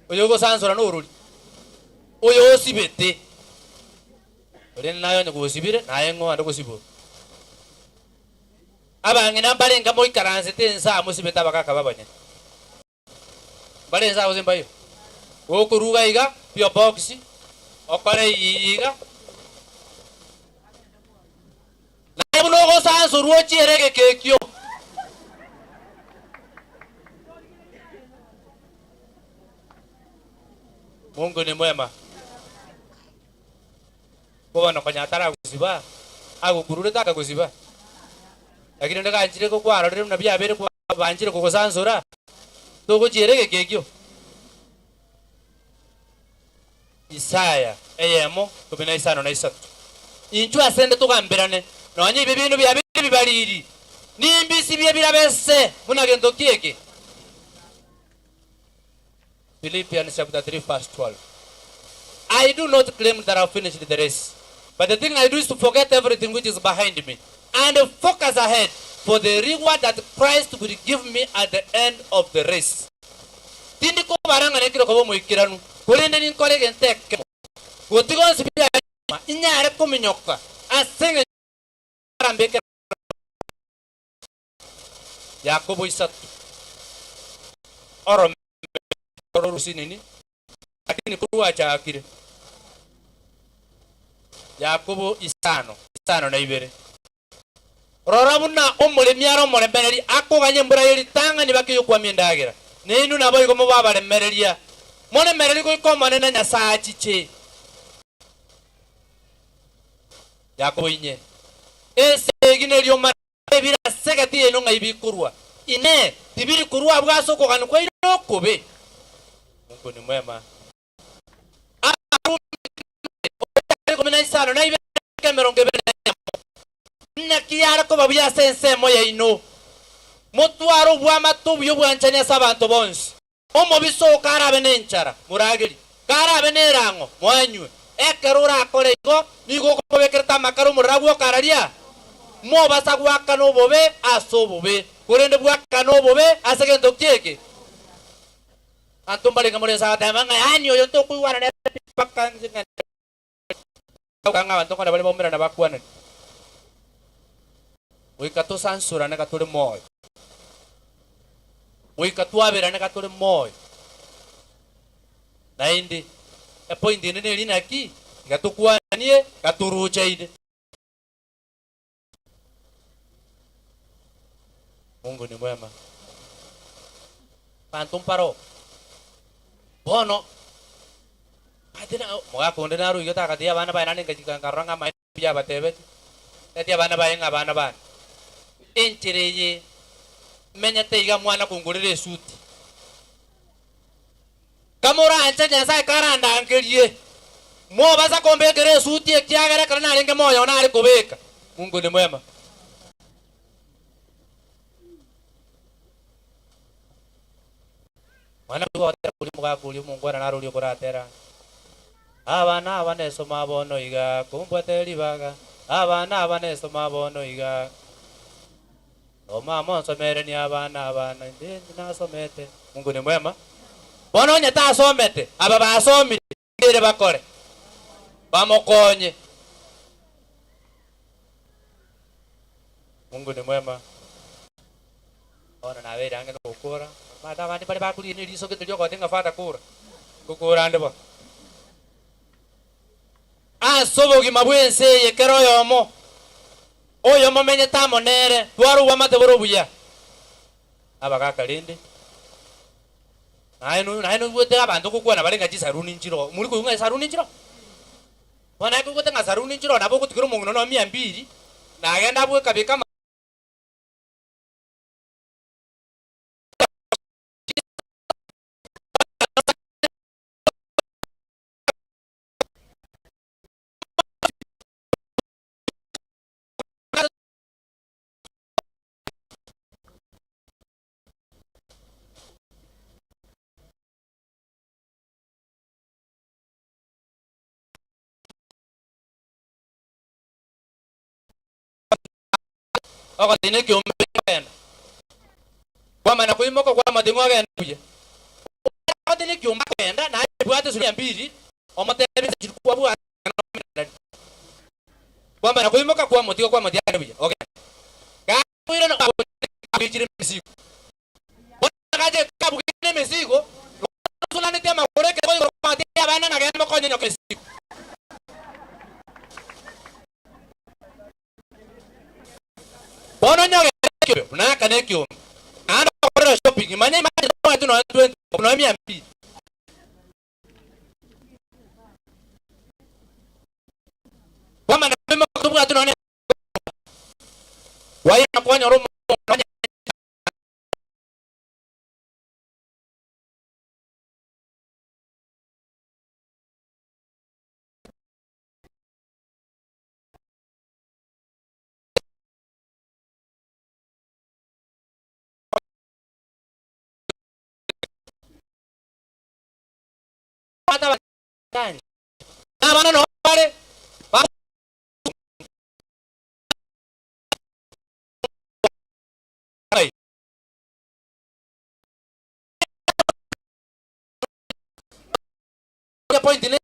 Oyo ogosansora norori? Oyo osibete. Korende naye onye gosibire, naye ng'o ande gosibora? Abang'ina mbarenge moikaransete ense aa mosibete abagaaka b'abanyene. Mbare ense aa gose mbayo? Gokoruga iga, P.O. Box, okore iga. Naye buna ogosansorwa ochiere egeka ekio. Mungu ni mwema. Bono konya ataragosiba, agokururete akagosiba. Lakini onde ganchire ko kwarorire buna biabeire kwabanchire kogosansora, togochiera egeka ekio. Isaya eyemo 13. Inchuo asende togamberane, nonya ebibe biaino biabeire bibariri, nimbisibie birabe se buna gento ki eke. Philippians chapter 3 verse 12 I do not claim that I've finished the race, but the thing I do is to forget everything which is behind me and focus ahead for the reward that Christ will give me at the end of the race. Tindi kobara ng'a nekire koba omoikeranu, korende ninkore egento ekemo, gotiga onsi biaye nyuma, inyare kominyoka ase eng'encho arambekere Yakobo isato, oromeme ororusinini, lakini korwachakire Yakobo isano, isano na ibere. Rora buna omoremi are omoremereria akoganya embura ye ritang'ani bakeyokwamia endagera, nainwe naboigo mobe abaremereria, moremererie goika Omonene Nyasae achiche. Yakobo inye, ense egi neriomana ebire ase egati yaino ng'ai bikorwa? Inee! Tibiri korwa abwo ase okogania kwaino okobe? Mungu ni mwema. Abarumi 15 na 21, Naki yare koba buya ase ensemo yaino, motware obwamate obuya obwanchani ase abanto bonsi. Omobisa oo karabe nenchara, moragerie, karabe nerang'o, moanywe. Ekero orakore igo, nigo okomobekerete amakara omorero agwo okararia. Mobasa goakana obobe ase obobe, korende bwakane obobe ase gento ki eke? Abanto mbarenge more inse agateba ng'a yaani oyo ntokoigwana nere pi mpaka inse ng'ende ng'a abanto nkone bare baumerane bakwanani. Goika tosansurane gatore moyo. Goika twaberane gatore moyo. Naende epoint ende neri naki, iga tokwanie gatorochaine. Mungu ni mwema. Banto mparo. Bono ati na omogaka onde naroigete agatebia abana baye naende ngachika nkarora ng'a amaene buya abatebetie. Atebi abana baye ng'a abana bane, enchera eye menyete iga mwana kongorera esuti. Kamoranche Nyasae karandangerie, mobasa kombekera esuti ekiagera ekero narenge moyo nare kobeka. Mungu ni mwema. Mwana oria ogotera oria omogaka oria omongwana naro oria okoratera, Abana aba nesoma bono iga, kombwate ribaga, abana aba nesoma bono iga. Omama onsomerenie abana aba, na inche nasomete. Mungu ni mwema. Bono onye tasomete, aba basomire ere bakore, bamokonye. Mungu ni mwema. Bono nabeire ang'e nogokora, omanyete abande mbare bakorigia neriso gete riogote ng'a Father kora, ngokora ande bono. Ase obogima bw'ense eye kera oyomo oyo momenyete amo nere, twara obwamate bore obuya. Abagaaka rende, naye naye noigwete abanto gokwana bare ng'a chisaruni nchiroo. Mori koigwa ng'a esaruni nchiroo? Bono naye koigwete ng'a saruni nchiroo nabo ogotigera omong'ina one o mia mbiri, nagende abwo ekabeka ama. Ogotiina ekiombe kogenda. Kwamanya koimoka kwamanya ting'o ogende buya. Ogotiina ekiombe akogenda naye ebwate esururia mbiri omotebi nse chiri kwabwate nomendereri. Kwamanya koimoka kwamotiga kwamotiga agende buya ogenda. Gakoirana kabuichire emesigo. Bono agacha kabugire emesigo, osunanetie amagoro ekero igoro kwamotiga abana nagende mokonye nyoka emesigo. Bono onye ogenda ekiombe buna akana ekiombe, naende ogokorera shopping, manya imagine tomaeti nonya 20 bob, nonya mia mbili. Kwamanya koimoka tobwati nonya kwairana kwanyora omonto nonya Abana noo bare point ne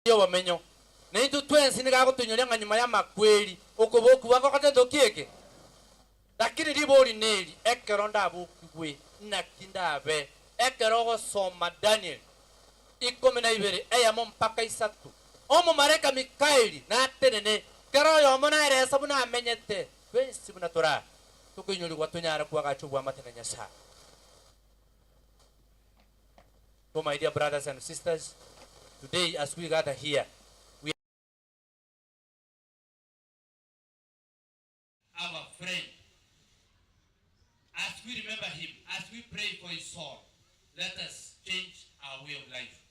Y'obomenyo. Na intwe twensi nigo agotoinyoria ng'a nyuma y'amakweri, okobokigwa ngogotenta oki eke? Lakini ribori neri, ekero ndabokigwe, naki ndabe? Ekero ogosoma Daniel 12, eyemo mpaka isato, omomalaika Mikaeli natenene, kera oyomo naerese buna amenyete, twensi buna tore aa, tokoinyorigwa tonyare koagacha oboamate na Nyasae. So my dear brothers and sisters, today as we gather here, we our friend, as we remember him, as we pray for his soul, let us change our way of life.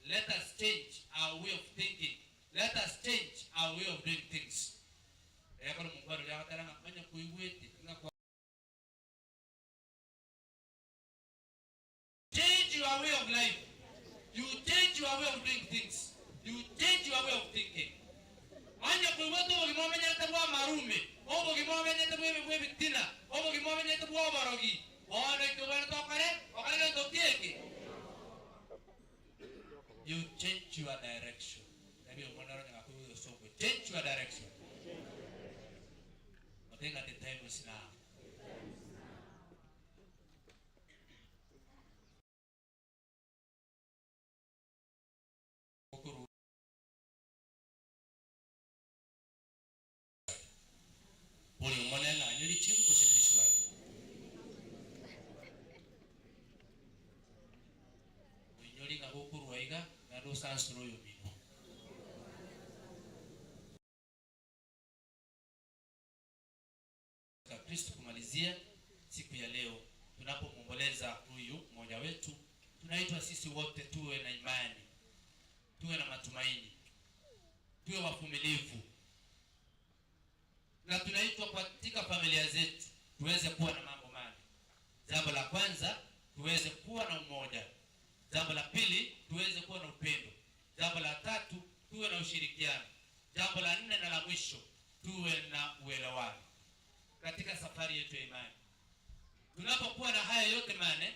Let us change our way of thinking. Let us change our way of doing things. Ekero omonkwani oria agotera ng'a onye koigwete ng'a kwa Change your way of life, you change your way of doing things, you change your way of thinking. Onye koigwete obogima omenyete bw'amarume, obogima omenyete bw'ebi bw'ebitina, obogima omenyete bw'oborogi, bono eki obwenerete okore, okore gento ki eke? You change your direction. Tebi omwana ore onye gakoigwa egesongo, change your direction. Motebe ng'a the time is now. Bori Omonene anywe richibu gose nerisuari. Oinyore ng'a gokorwa iga naende osansore oyomino. Kristo kumalizia siku ya leo tunapomwomboleza huyu mmoja wetu, tunaitwa sisi wote tuwe na imani, tuwe na matumaini, tuwe wavumilivu, na tunaitwa katika familia zetu tuweze kuwa na mambo mane. Jambo la kwanza, tuweze kuwa na umoja. Jambo la pili, tuweze kuwa na upendo. Jambo la tatu, tuwe na ushirikiano. mwisho, tuwe na uelewano katika safari yetu ya imani. Tunapokuwa na haya yote mane,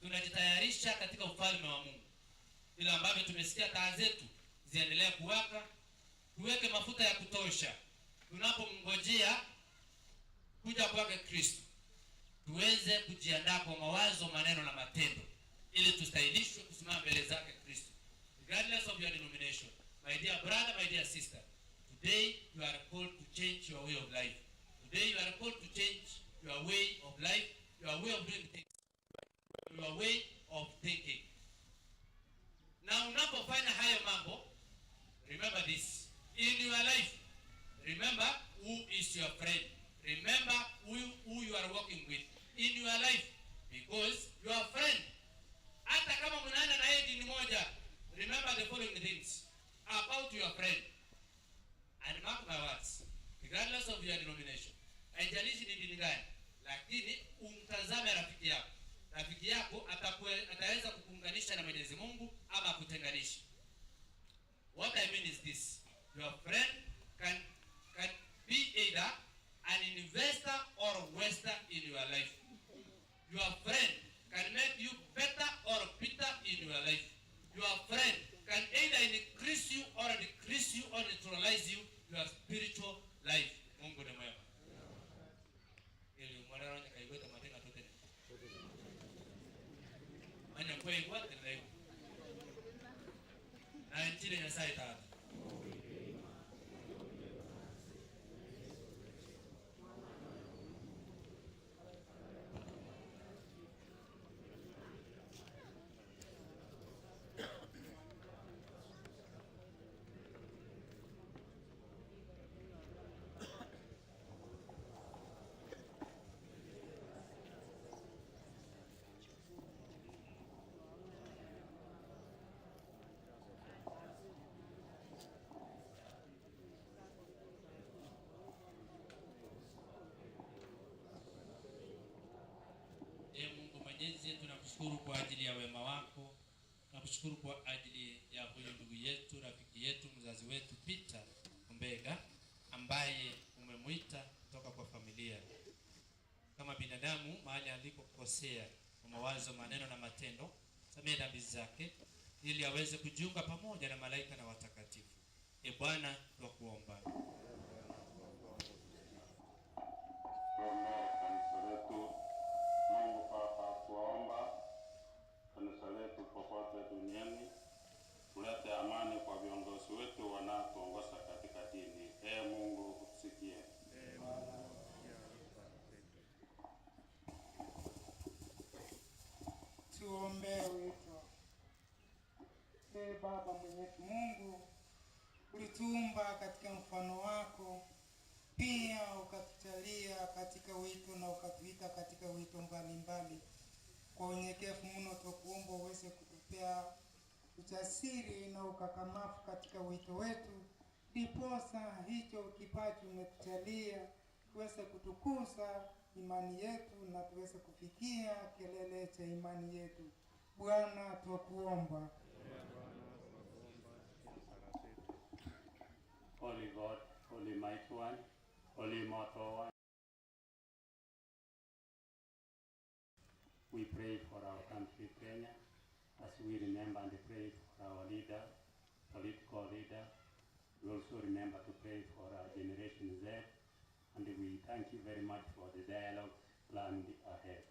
tunajitayarisha katika ufalme wa Mungu, vile ambavyo tumesikia taa zetu ziendelee kuwaka, tuweke mafuta ya kutosha tunapomngojea kuja kwake Kristo, tuweze kujiandaa kwa mawazo, maneno na matendo, ili tustahilishwe kusimama mbele zake Kristo. Regardless of your denomination, my dear brother, my dear sister, today you are called to change your way of life. Today you are called to change your way of life, your way of doing things, your way of thinking. Na unapofanya hayo mambo, remember this in your life, remember who is your friend, remember who you are working with in your life, because your friend, hata kama mnaenda na yeye dini moja, remember the following things about your friend. And mark my words, regardless of your denomination, haijalishi ni dini gani, lakini umtazame rafiki yako. Rafiki yako ataweza kukuunganisha na Mwenyezi Mungu ama kutenganisha. What I mean is this: your friend can be either an investor or waster in your life. Your friend can make you better or bitter in your life. Your friend can either increase you or decrease you or neutralize you, your spiritual life. Mungu ni mwema. Ili mwana kaigweta matenga totene. Anya kweigwa tena. Na nchile Nyasaye tata. Ee Mungu Mwenyezi, tunakushukuru kwa ajili ya wema wako, tunakushukuru kwa ajili ya huyu ndugu yetu, rafiki yetu, mzazi wetu Peter Ombega ambaye umemwita kutoka kwa familia. Kama binadamu mahali alikokosea kwa mawazo, maneno na matendo, samehe dhambi zake ili aweze kujiunga pamoja na malaika na watakatifu. E Bwana, twakuomba. Tuombee kanisa letu. Mungu Baba, tuomba kanisa letu popote duniani, ulete amani kwa viongozi wetu wanaotuongoza katika dini. Ee Mungu, usikie. Tuombee wito. Ee Baba Mwenyezi Mungu, ulituumba katika mfano wako, pia ukatujalia katika wito na ukatuita katika wito mbalimbali. Kwa unyenyekevu mno twakuomba uweze kutupea ujasiri na ukakamavu katika wito wetu, ndiposa hicho kipaji umetujalia tuweze kutukuza imani yetu na tuweze kufikia kelele cha imani yetu. Bwana twakuomba. Holy God, Holy Mighty One, Holy Immortal One, we pray for our country, Kenya, as we remember and pray for our leader, political leader. We also remember to pray for our Generation Z, and we thank you very much for the dialogue planned ahead.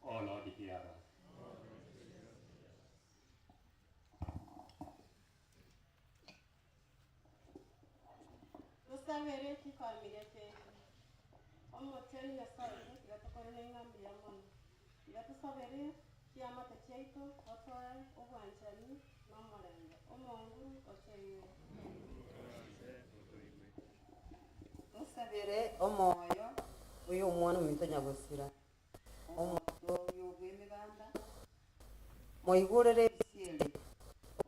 Oh Lord, hear us. Tusabere chifamilia chetu omoteni Nyasaye tigatukorera eng'ambi ya mono tiga tusabere chiamate chiaito otoe obwanchani na omorembe omongu ocheire. Tusabire omoyo uyu omwana ominto nyagosira omoyo oyo bwa emeganda moigurere ebisieri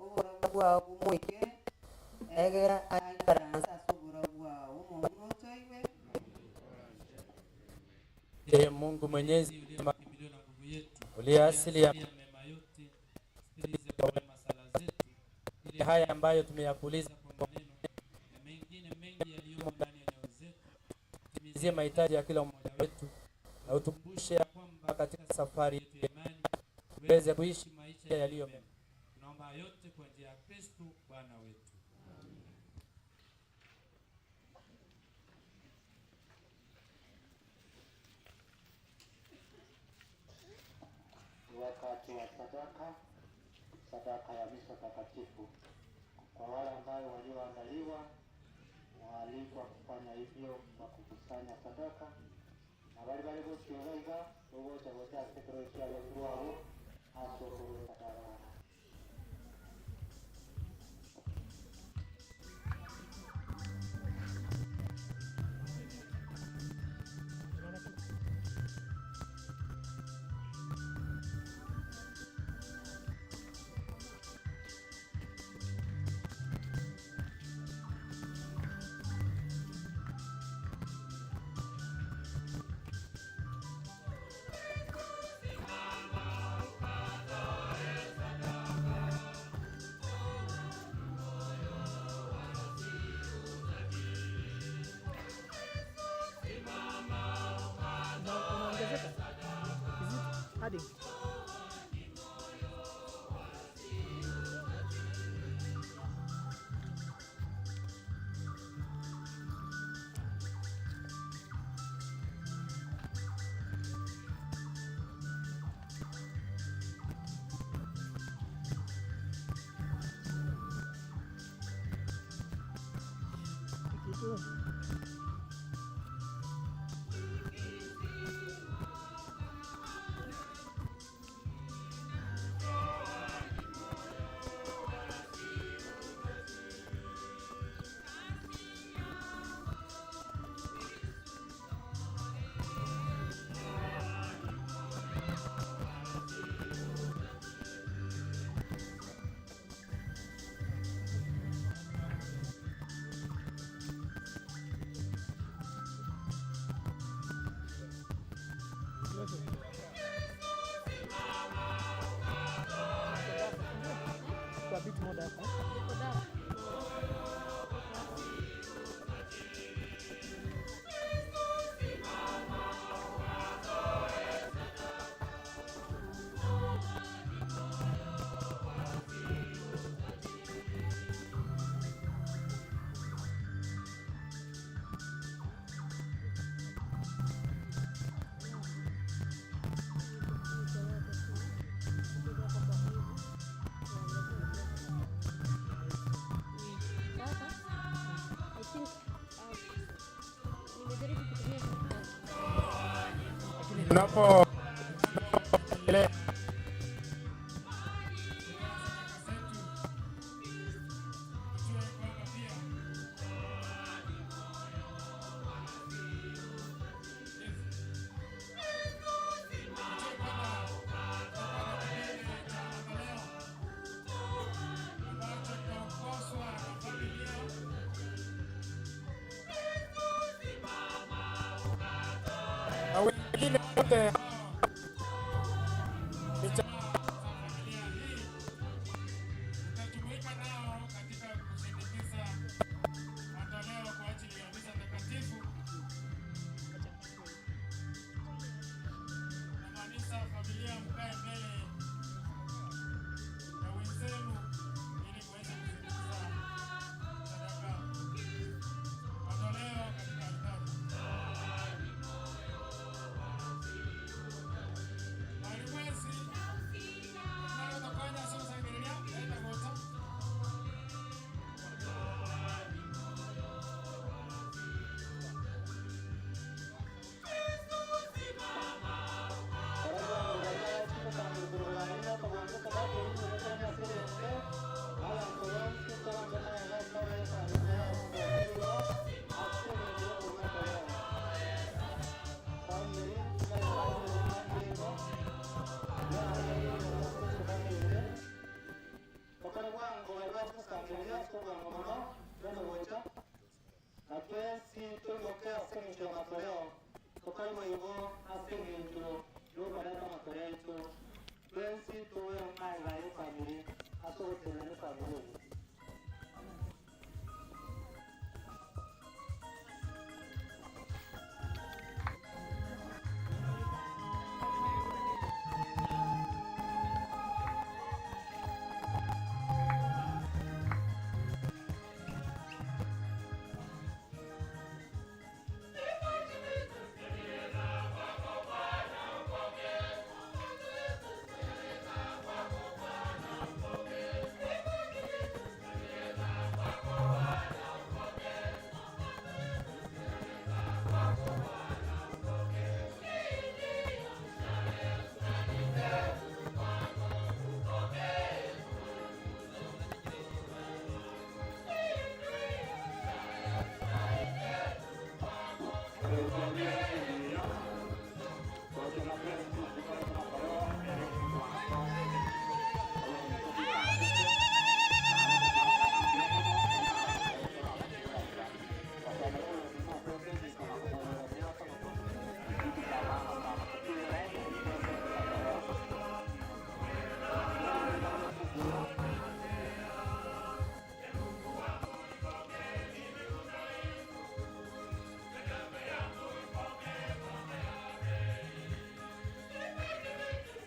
oborabu bwao bwomoike egera aikaransa ase oborabu bwao omongu otoigwe. Ee Mungu Mwenyezi, uliye makimbilio na nguvu yetu, uliye asili ya mema yote, sikilize kwa wema sala zetu, ili haya ambayo tumeyakuuliza kwa maneno na mengine mengi yaliyomo Utimizie mahitaji ya kila mmoja wetu na utukumbushe ya kwamba katika safari yetu ya imani tuweze kuishi maisha yaliyo mema. Tunaomba yote kwa njia ya Kristo Bwana wetu. Ni wakati wa sadaka, sadaka ya misa takatifu. Kwa wale ambayo walioandaliwa, waalikwa kufanya hivyo kwa kukusanya sadaka, na bali balikusioweza wowote wote asekerokia wao asokoro sadaka. Unaongezeka? Is it adding? Kitu. Kwa bit more dark, eh? Sasa I think nimejaribu kutumia Tunapo na wengine wote ni cha- Tutajumuika nao katika kusindikiza matoleo kwa ajili ya misa takatifu. Namaanisha familia, mkae mbele ya wenzenu ili kuweza kusindikiza sadaka matoleo katika altari. Walimwezi tunalotokonya sosangiria enda gocha.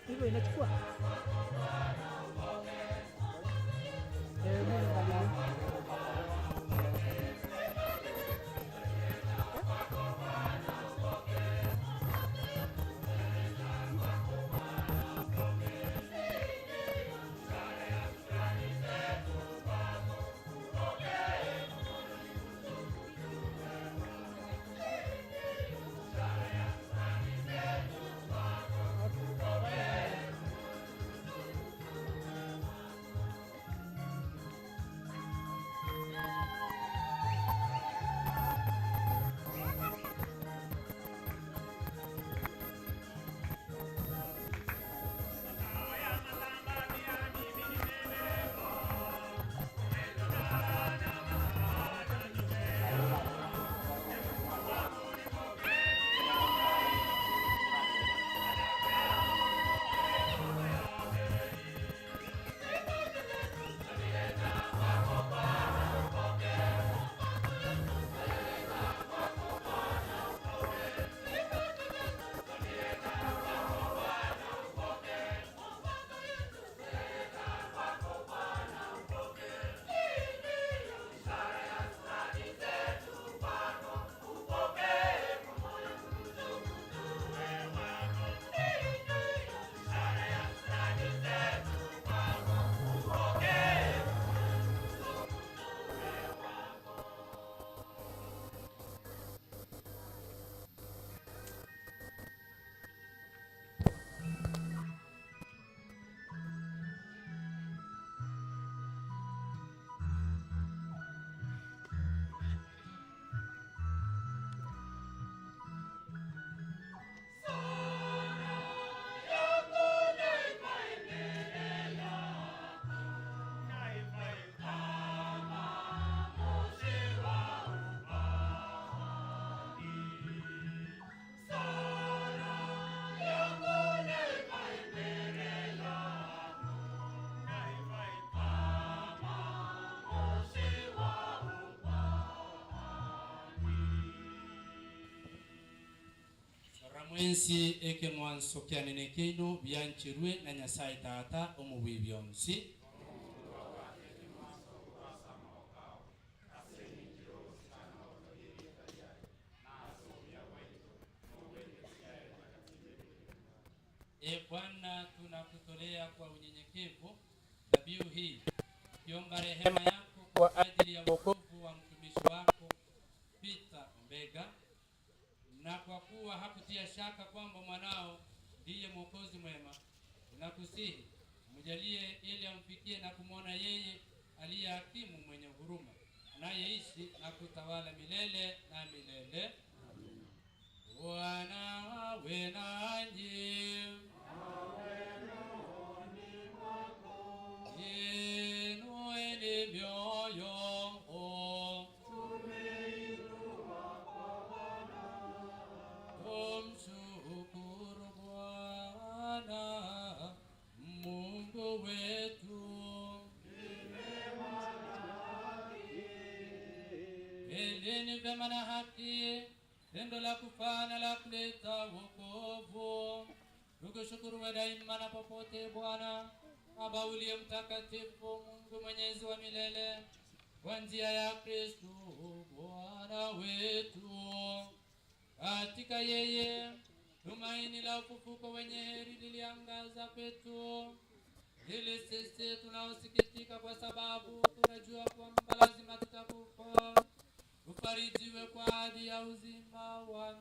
Hivyo inachukua Eh, mimi naangalia. Ramwensi eke mwanso kianene kino byanchirwe na Nyasaye Tata omubi byonsi. E Bwana, tunakutolea kwa unyenyekevu dhabihu hii, tukiomba rehema yako kwa ajili ya wokovu wa mtumishi wako Peter Ombega, na kwa kuwa hakutia shaka kwamba mwanao ndiye mwokozi mwema, tunakusihi umjalie ili amfikie na kumwona yeye aliye hakimu mwenye huruma, anayeishi na kutawala milele na milele. Bwana awe nanyi. Inueni mioyo. Tumshukuru Bwana Mungu wetu. Hili ni vema na haki, tendo la kufaa na la kuleta wokovu. Tukushukuru wewe daima na popote Bwana, Baba uliye mtakatifu, Mungu mwenyezi wa milele, kwa njia ya Kristo Bwana wetu. Katika yeye tumaini la ufufuko wenye heri liliangaza kwetu, ili sisi tunaosikitika kwa sababu tunajua kwamba lazima tutakufa, tufarijiwe kwa ahadi ya uzima wa